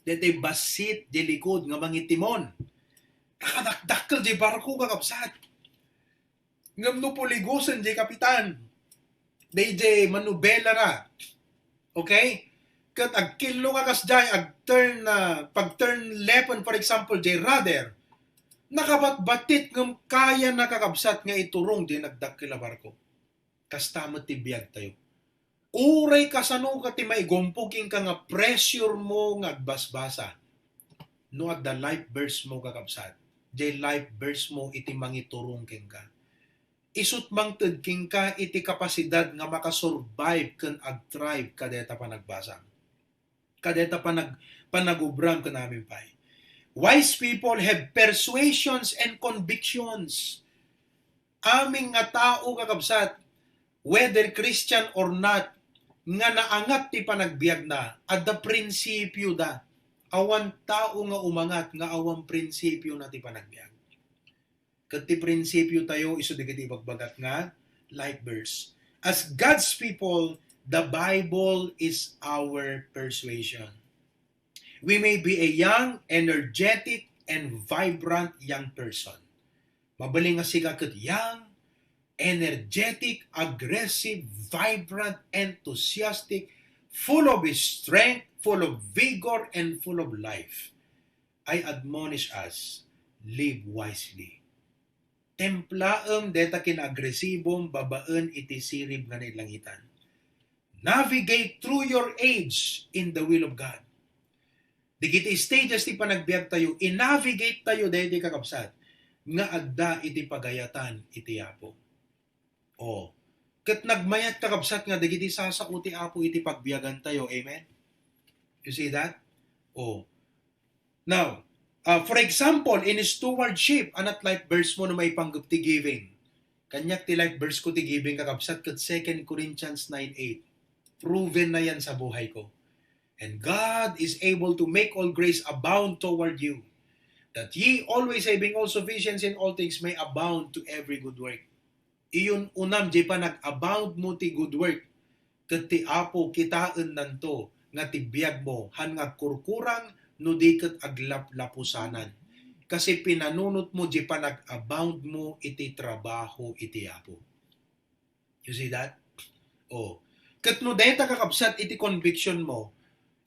Daytay bassit di likod nga mangitimon. Nakadakdakkel di barko, kakabsat. Ngem no puligosen di kapitan, dayjay manubela na. Okay? Ket agkillo nga kasdiay, ag-turn na, pag-turn left, for example, di rudder, nakabatbatit ngem kaya na, kakabsat, nga iturong di nagdakkel a barko. Kasta met ti biag tayo. Uray kasano ka ti maigumpo kenka nga pressure mo nga agbasbasa. No adda life verse mo, kakabsat, jay life verse mo iti mangiturong kenka. Isut' mangted kenka iti kapasidad nga makasurvive ken agthrive kadayta panagbasam. Kadayta panag-, panagubram ken amin pay. Wise people have persuasions and convictions. Amin nga tao, kakabsat, whether Christian or not, nga naangat ti panagbiagna, adda prinsipioda. Awan tao nga umangat nga awan prinsipiona ti panagbiag. Ket ti prinsipio tayo isu dagiti ibagbagak nga life verse. As God's people, the Bible is our persuasion. We may be a young, energetic, and vibrant young person. Mabalin nga sika ket young, energetic, aggressive, vibrant, enthusiastic, full of strength, full of vigor, and full of life. I admonish us, live wisely. Templaem dayta kinaagresibom babaen iti sirib nga nailangitan. Navigate through your age in the will of God. Dagiti stages ti panagbiag tayo, i-navigate tayo daydi, kakabsat, nga adda iti pagayatan iti Apo. Oh. Ket nagmayat, kakabsat, nga dagiti sasao ti Apo iti pagbiagan tayo. Amen? You see that? Oh. Now, uh, for example, in stewardship, anat life verse mo no maipanggep ti giving? Kaniak ti life verse ko ti giving, kakabsat, ket Second Corinthians nine eight. Proven na yan sa buhay ko. And God is able to make all grace abound toward you, that ye, always having all sufficiency in all things, may abound to every good work. Iyon unam di panag-abound mo ti good work, ket ti Apo kitaennanto nga ti biag mo han nga agkurkurang no di ket aglaplapusanan. Kasi pinanunot mo di panag-abound mo iti trabaho iti Apo. You see that? Oh. Ket no dayta, kakabsat, iti conviction mo,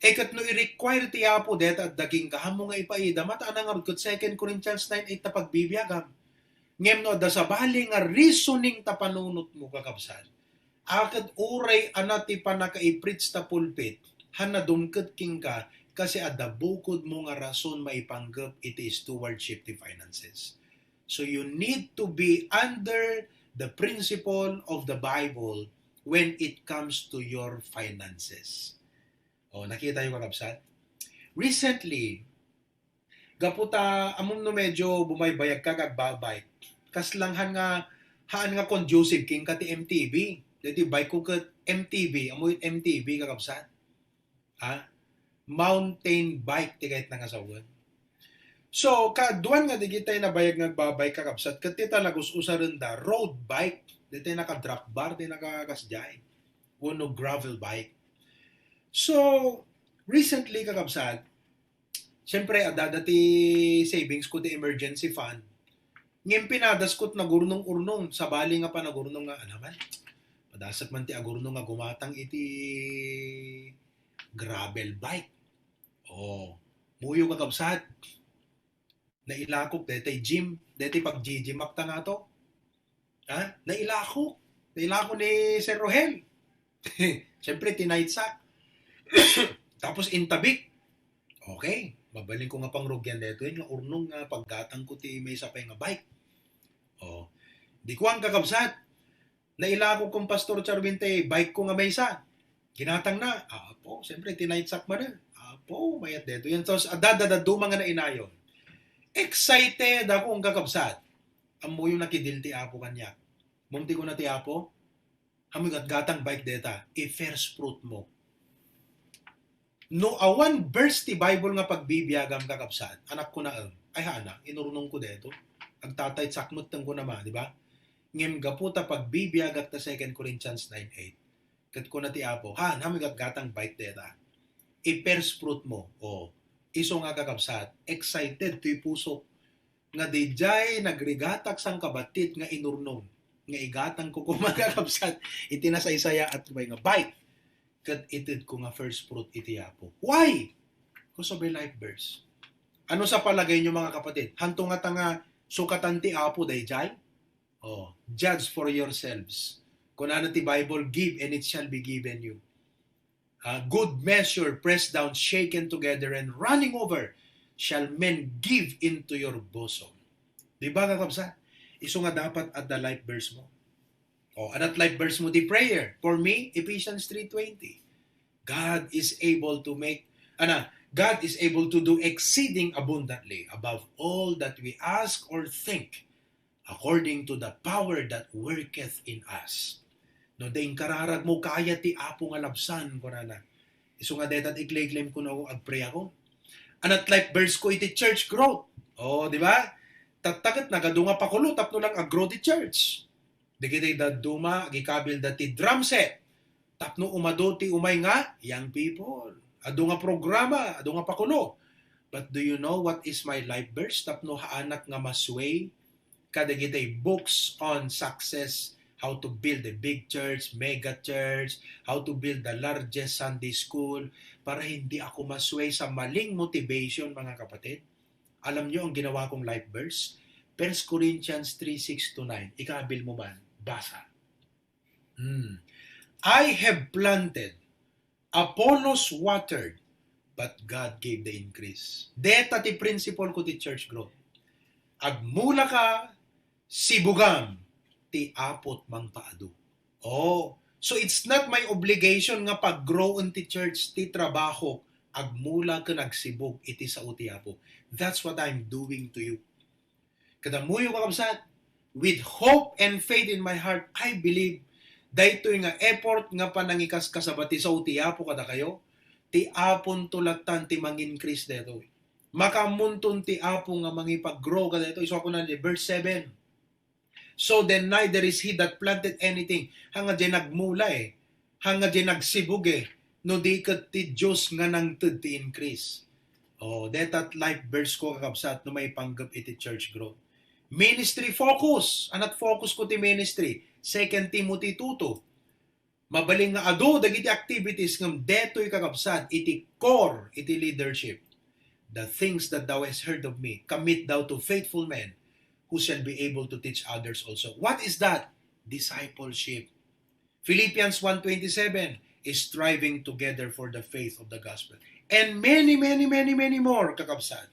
eh, ket no i-require ti Apo dayta adda kenka, haanmo nga ipaida, mataan ngarud ket Second Corinthians nine eight ta pagbibiagam. Ngem no adda sabali nga reasoning ta panunot mo, kakabsat, a ket uray anat ti pannaka-preach ta pulpit, han nadumket kenka, kasi adda bukod mo nga rason maipanggep iti stewardship ti finances. So you need to be under the principle of the Bible when it comes to your finances. O, nakita yo, kakabsat? Recently, gapu ta, ammom no medyo bumaybayag ka, agbabike, kas lang han nga, haan nga conducive kenka ti M T B. Daydi bike ko ket M T B, ammo met M T B, kakabsat? Ha? Mountain bike ti kayatna nga sawen. So, kaaduan nga dagitay nabayag nga agbabike, kakabsat, ket ti talagus-usarenda, road bike. Daytay naka-drop bar, ti nakakasdiay. Wenno gravel bike. So, recently, kakabsat, siyempre, adda ti savings ko ti emergency fund. Ngem pinadas ko ti nagurnong-urnong, sabali nga panagurnong nga, anaman, padasek man ti agurnong nga gumatang iti gravel bike. Oh, muyo, kakabsat. Nailakok daytay gym, daytay pag-gym-ak ta ngato. Ha? Nailakok. Nailakok ni Sir Rohel. Siyempre, tinaytsak. Tapos intabik. Okay, mabalin ko nga pangrugian daytoy nga urnong nga paggatang ko ti maysa pay nga bike. Oh. Di kuan, kakabsat, nailako kon Pastor Charwin ti bike ko nga maysa. Ginatangna. Apo, siyempre, tinaytsak man. Apo, Oh, mayat daytoy. Yan, tos, adda, adda, adda, duma nga nainayon. Excited ako, kakabsat. Ammoyo, nakidil ti Apo kaniak. Mom ti kuna ti Apo, "Amoy gatgatang baik deta, i-first fruit mo." No awan verse ti Bible nga pagbibiagam, kakabsat, anak ko na, em, ay, haana, inurnong ko deto. Agtatay, sakmet teng ko nama, di ba? Ngem gapu ta pagbibiagak ta Second Corinthians nine eight. Ket kuna ti Apo, "Ha, amoy gatgatang baik deta. I-first fruit mo." O, isu nga, kakabsat, excited toy pusok nga dijay nagrigatak sangkabattit nga inurnong nga igatangko koma, kakabsat, iti nasaysayaat ko pay nga baik ket itedko nga first fruit iti Apo. Why? Because of a life verse. Ano sa palagay nyo, mga kapatid? Hanto ngata nga sukatan ti Apo dayjay? Oh, judge for yourselves. Kunana ti Bible, "Give and it shall be given you." Ah, "Good measure, pressed down, shaken together, and running over, shall men give into your bosom." Di ba, kakabsat? Isu nga dapat adda life verse mo. O, adda life verse mo ti prayer. For me, Ephesians three twenty. God is able to make, ana, "God is able to do exceeding abundantly above all that we ask or think, according to the power that worketh in us." No, da inkararag mo, kaya ti Apo nga labsan, kunana. Isu nga dayta ti ikleklem ko no agpray ako. Anat life verse ko iti church growth. O, di ba? Tatta ket nagadu nga pakulo tapno lang aggrow ti church. Dagiti dadduma, agikabilda ti drum set tapno umadu ti umay nga young people. Adu nga programa, adu nga pakulo. But do you know what is my life verse? Tapno haanak nga masway kadagiti books on success, how to build a big church, mega church, how to build the largest Sunday school, para hindi ako masway sa maling motivation, mga kapatid. Alam nyo ang ginawa kong life verse? First Corinthians three six to nine. Ikabil mo man. Basa. Hmm. "I have planted, Apollos watered, but God gave the increase." Deta ti principle ko ti church growth. Agmula ka, sibugam, ti Apo't mangpaadu. Oh, so it's not my obligation nga paggrowen ti church, ti trabaho, agmula ken agsibug iti sao ti Apo. That's what I'm doing to you. Kadammoyo, kakabsat, with hope and faith in my heart, I believe daytoy nga effort nga panangikaskasaba ti sao ti Apo kadakayo, ti Aponto lattan ti mang-increase daytoy. Makaammonton ti Apo nga mangipag-grow kadaytoy. So, ako na ni verse seven. "So then, neither is he that planted anything." Hanga di nagmula eh. Hanga di nagsibug eh. No di ket ti Dios nga nangted ti increase. Oh, deta ti life verse ko, kakabsat, no maipanggep iti church growth. Ministry focus. Anat focus ko ti ministry? Second Timothy two two. Mabalin nga adu dagiti activities ngem detoy, kakabsat, iti core iti leadership. "The things that thou hast heard of me, commit thou to faithful men who shall be able to teach others also." What is that? Discipleship. Philippians one twenty-seven is striving together for the faith of the gospel. And many, many, many, many more, kakabsat.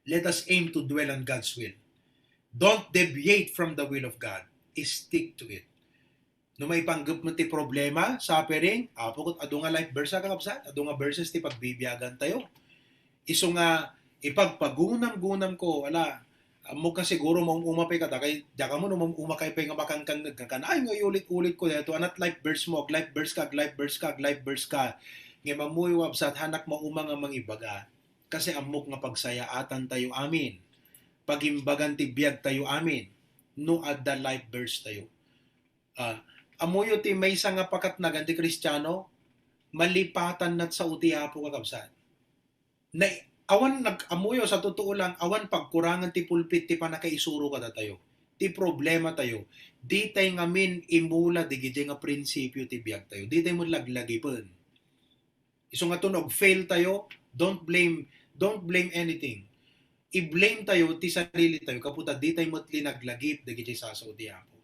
Let us aim to dwell on God's will. Don't deviate from the will of God. Stick to it. No maipanggep met ti problema, suffering, apo, ket adu nga life verse, kakabsat, adu nga verses ti pagbibiagan tayo. Isu nga ipagpagunam-gunam ko, ala, ammok nga siguro maum-uma pay kada kay, diak ammo no maum-uma kay pay nga makangkangngeg ka kan, ay, nga iulit-ulit ko dayto, anat life verse mo, ag life verse ka, ag life verse ka, ag life verse ka. Ngem ammoyo, kabsat, hanak mauma nga mangibaga. Kasi ammok nga pagsayaatan tayo amin. Pagimbagan ti biag tayo amin. No adda life verse tayo. Ah, ammoyo ti maysa nga pakatnagan ti Kristiano, malipatan nat sao ti Apo, kakabsat. Na, awan nag-, ammoyo, sa totoo lang, awan pagkurangan ti pulpit ti pannakaisuro kadatayo. Ti problema tayo, di tay ngamin imula digiti nga prinsipio ti biag tayo. Di tay met laglagipen. Isu nga tunog, fail tayo, don't blame, don't blame anything. I-blame tayo ti sarili tayo, gapu ta di tayo met linaglagip dagiti sasao ti Apo.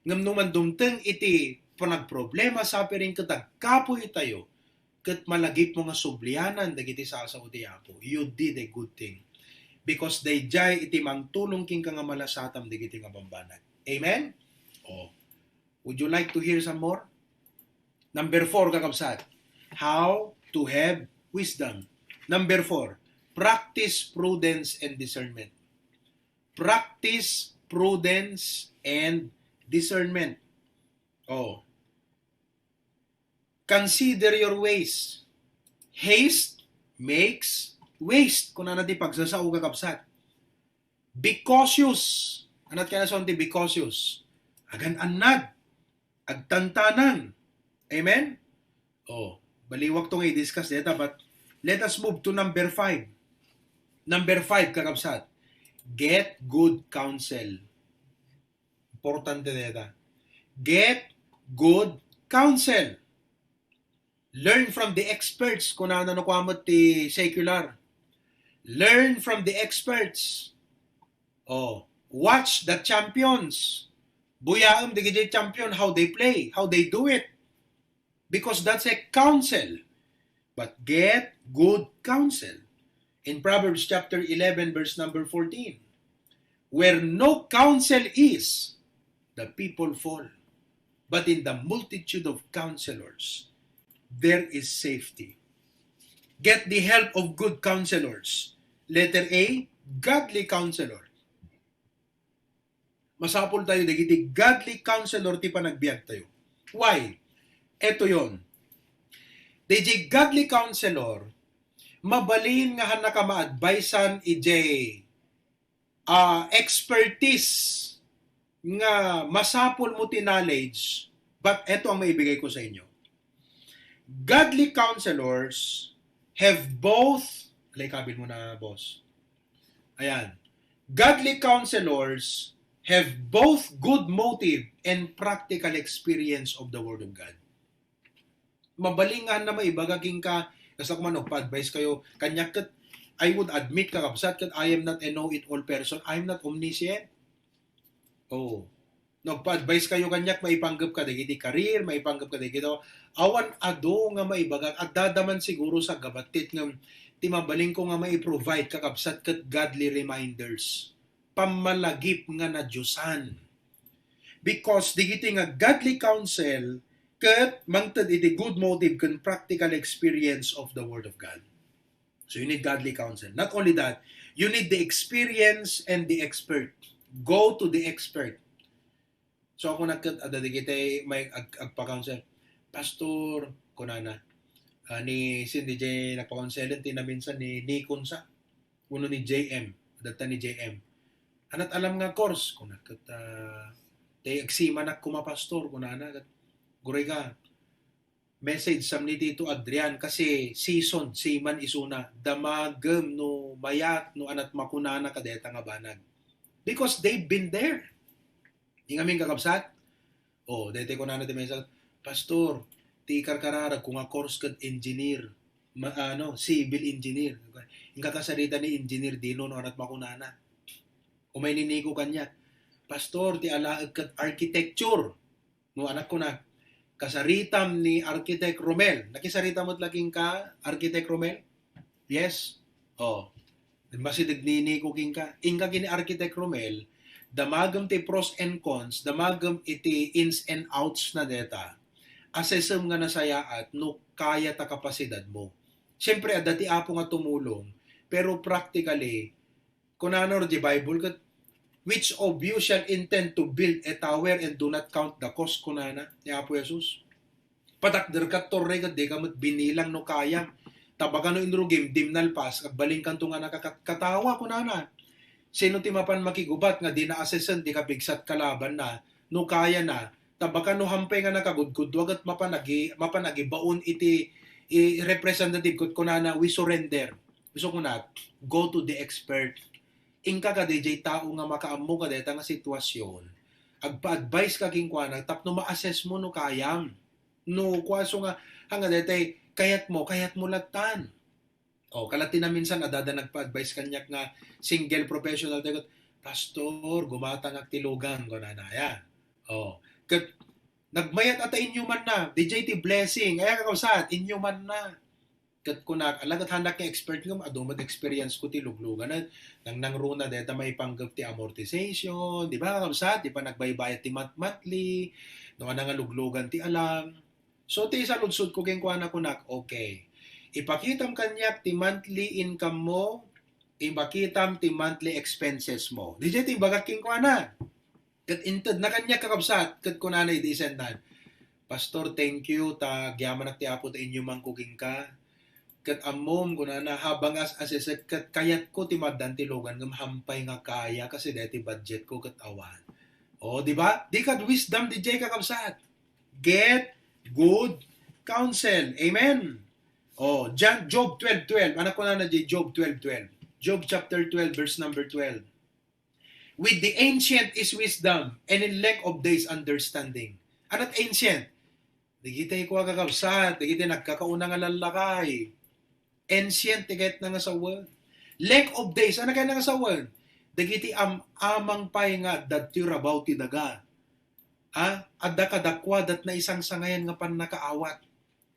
Ngem no man dumteng iti panagproblema, suffering, ket agkapuy tayo, ket malagipmo nga sublianan dagiti sasao ti Apo, you did a good thing. Because daydiay iti mangtulong kenka nga malasatam dagiti nga bambanag. Amen? Oh. Would you like to hear some more? Number four, kakabsat, how to have Wisdom. Number four, practice prudence and discernment. Practice prudence and discernment. Oh. Consider your ways. Haste makes waste. Kunana ti pagsasao, kakabsat. Be cautious. Anat kaya sa ti be cautious? Agan-annad. Agtantanang. Amen? Oh, baliwak to nga i-discuss deta, but let us move to number five. Number five, kakabsat. Get good counsel. Importante deta. Get good counsel. Learn from the experts, kunana no kua met ti secular. Learn from the experts. Oh, watch the champions. Buyaem dagiti champion, how they play, how they do it. Because that's a counsel. But get good counsel. In Proverbs chapter eleven, verse number fourteen, "Where no counsel is, the people fall. But in the multitude of counselors, there is safety." Get the help of good counselors. Letter A, godly counselor. Masapul tayo dagiti godly counselor ti panagbiag tayo. Why? Eto yon. Dayjay godly counselor, mabalin nga hannaka ma-advisean ijay, ah, expertise nga masapul mo ti knowledge, but eto ang maibigay ko sa inyo. Godly counselors have both, alay, kabil mo na, boss. Ayan. Godly counselors have both good motive and practical experience of the Word of God. Mabalin nga na maibaga kenka, basta kung ano, pa-advise kayo, kaniak ket, I would admit, kakabsat, ket I am not a know-it-all person. I am not omniscient. Oh. No, pa-advise kayo kaniak, maipanggep ka dagiti career, maipanggep ka dagiti, awan adu nga maibagak. Adda man siguro sa gabattit nga ti mabalin ko nga mai-provide, kakabsat, ket godly reminders. Pammalagip nga nadiosan. Because digiti nga godly counsel, ket mangted iti good motive ken practical experience of the Word of God. So you need godly counsel. Not only that, you need the experience and the expert. Go to the expert. So, ako nakket, adda dagiti may ag-, agpa-counsel. "Pastor," kunana, ah, ni, sino diay nagpa-counsel, ti naminsan ni Nikon sa, wenno ni J M, adda ni J M. "Anat alam nga course?" Kuna ket, ah, "Ti agsimanak koma, Pastor," kunana, ket, "Gurayka, message sam ni Tito Adrian kasi seasoned seaman isuna, damagem no mayat no anat makunana kadeta nga banag." Because they've been there. Ngamin, kakabsat? Oh, daytoy kunana ti message, "Pastor, ti ikarkararag ko nga course ket engineer, ma-, ano, civil engineer." Inka kasarita ni Engineer Dino no anat makunana. Umay ni Nico kaniak, "Pastor, ti alaek ket architecture." No, anak ko na, kasaritam ni Architect Romel. Nakisarita met la kenka, Architect Romel? Yes? Oh. Masideg ni Nico kenka. Inka ken ni Architect Romel, damagem ti pros and cons, damagem iti ins and outs na deta. Assessem nga nasayaat no kaya ta kapasidad mo. Siyempre, adda ti Apo nga tumulong, pero practically, kunana di Bible ket, "Which of you shall intend to build a tower and do not count the cost?" kunana ni Apo Jesus. Patakder kat torre ket di ka met binilang no kayam. Tabaka no inrugim, dim nalpas, agbalin kanto nga nakakat-, katawa, kunana. Sino ti mapan makigubat nga di na-assessan ti kapigsat kalaban na, no kaya na, tabaka no hampay nga nakagudgudua ket mapan agi-, mapan agibaon iti, i-, representative ket kunana, "We surrender." Isu kunat, go to the expert. Inka kadayjay tao nga makaammo kadayta nga sitwasyon. Agpa-advise ka kenkuana tapno ma-assess mo no kayam. No, kuaso nga, nga daytay, kayat mo, kayat mo lattan. O, kalati na minsan, adda nagpa-advise kaniak nga single professional, tayo, "Pastor, gumatangak ti lugan," kunana, ya. O, ket, nagmayat ata inyo man na, D J ti blessing, aya kakabsat, inyo man na. Ket kunak, ala ket hanak nga expert ngem, adu met experience ko ti luglugan. Nang nangruna deta maipanggep ti amortization, di ba, kakabsat? Di pa nagbaybayad ti mat-, monthly, no, ana nga luglugan ti alam. So, ti isaludsod ko kenkuana, kunak, "Okay. Ipakitam kaniak ti monthly income mo, ipakitam ti monthly expenses mo. Diay ti ibagak kenkuana. Ket inted na kaniak, kakabsat, ket kunana idi isendan, "Pastor, thank you, ta agyamanak ti Apo ta inyumangko kenka. Ket ammom," kunana, "habang as-asesek ket kayatko ti maaddan ti lugan ngem hampay nga kaya kasi dayta ti budgetko ket awan." O, di ba? Di kad wisdom diay, kakabsat. Get good counsel. Amen. O, John, Job twelve twelve. Ania kunana diay Job twelve twelve? Job chapter twelve, verse number twelve. "With the ancient is wisdom, and in length of days understanding." Ania ti ancient? Dagiti kua, kakabsat, dagiti nagkakauna nga lallakay. Ancient ti kayatna nga sawen. Length of days, ania kayatna nga sawen? Dagiti am-amang pay nga adda ti rabaw ti daga. A, adda kadakuada ti naisangsangayan nga pannakaawat.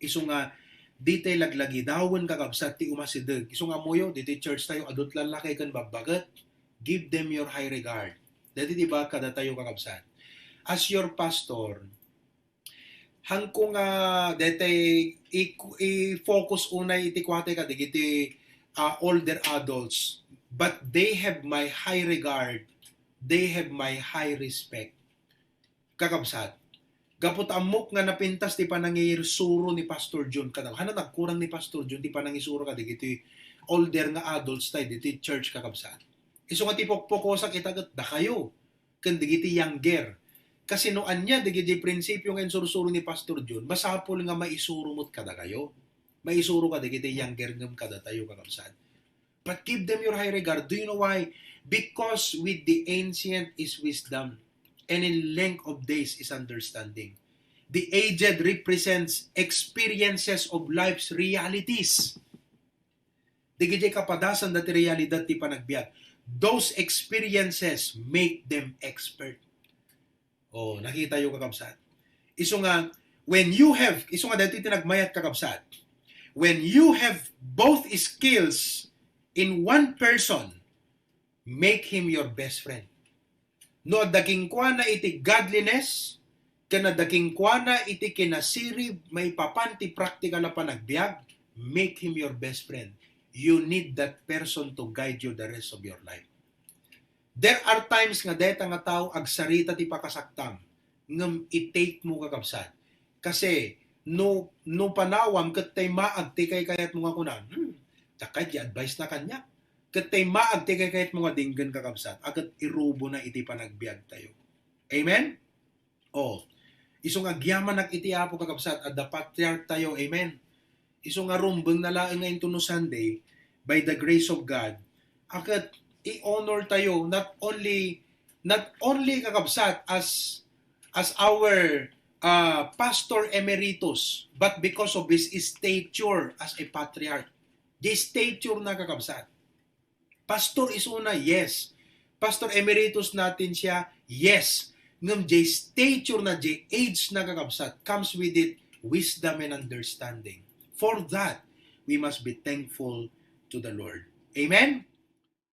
Isu nga, ditay laglagidawen, kakabsat, ti umasideg. Isu nga ammoyo, ditoy church tayo, adu ti lallakay ken babbaket, give them your high regard. Dayta ti ibagak kadatayo, kakabsat. As your pastor, haanko nga daytay i-, i-focus unay iti kuatay kadagiti, ah, older adults, but they have my high regard, they have my high respect. Kakabsat, gapu ta ammok nga napintas ti panangisuro ni Pastor Jun kadagita. Haanna nagkurang ni Pastor Jun ti panangisuro kadagiti older nga adults tayo ditoy church, kakabsat. Isu nga ti pukpukosak ita ket dakayo ken dagiti younger. Kasi no ania dagiti prinsipio nga insursuro ni Pastor Jun, masapul nga maisuro met kadakayo. Maisuro kadagiti younger ngem kadatayo, kakabsat. But give them your high regard. Do you know why? Because with the ancient is wisdom, and in length of days is understanding. The aged represents experiences of life's realities. Dagiti kapadasan dati realidad ti panagbiag. Those experiences make them expert. Oh, nakitayo, kakabsat. Isu nga, when you have, isu nga daytoy ti nagmayat, kakabsat. When you have both skills in one person, make him your best friend. No adda kenkuana iti godliness, ken adda kenkuana iti kinasirib maipapan ti praktikal a panagbiag, make him your best friend. You need that person to guide you the rest of your life. There are times nga dayta nga tao agsarita ti pakasaktam, ngem i-take mo, kakabsat. Kasi no, no panawam ket tay maag ti kaykayatmo nga kunam, "Hmm, dakay ti advice na kaniak." Ket tay maag ti kaykayatmo nga denggen, kakabsat, a ket irubo na iti panagbiag tayo. Amen? Oh, isu nga agyamanak iti Apo, kakabsat, adda patriarch tayo. Amen. Isu nga rumbeng na laeng nga intono Sunday, by the grace of God, a ket i-honor tayo, not only, not only, kakabsat, as, as our, uh, pastor emeritus, but because of his stature as a patriarch. The stature na, kakabsat. Pastor isuna, yes. Pastor emeritus natin siya, yes. Ngem jay stature na, jay age na, kakabsat, comes with it wisdom and understanding. For that, we must be thankful to the Lord. Amen?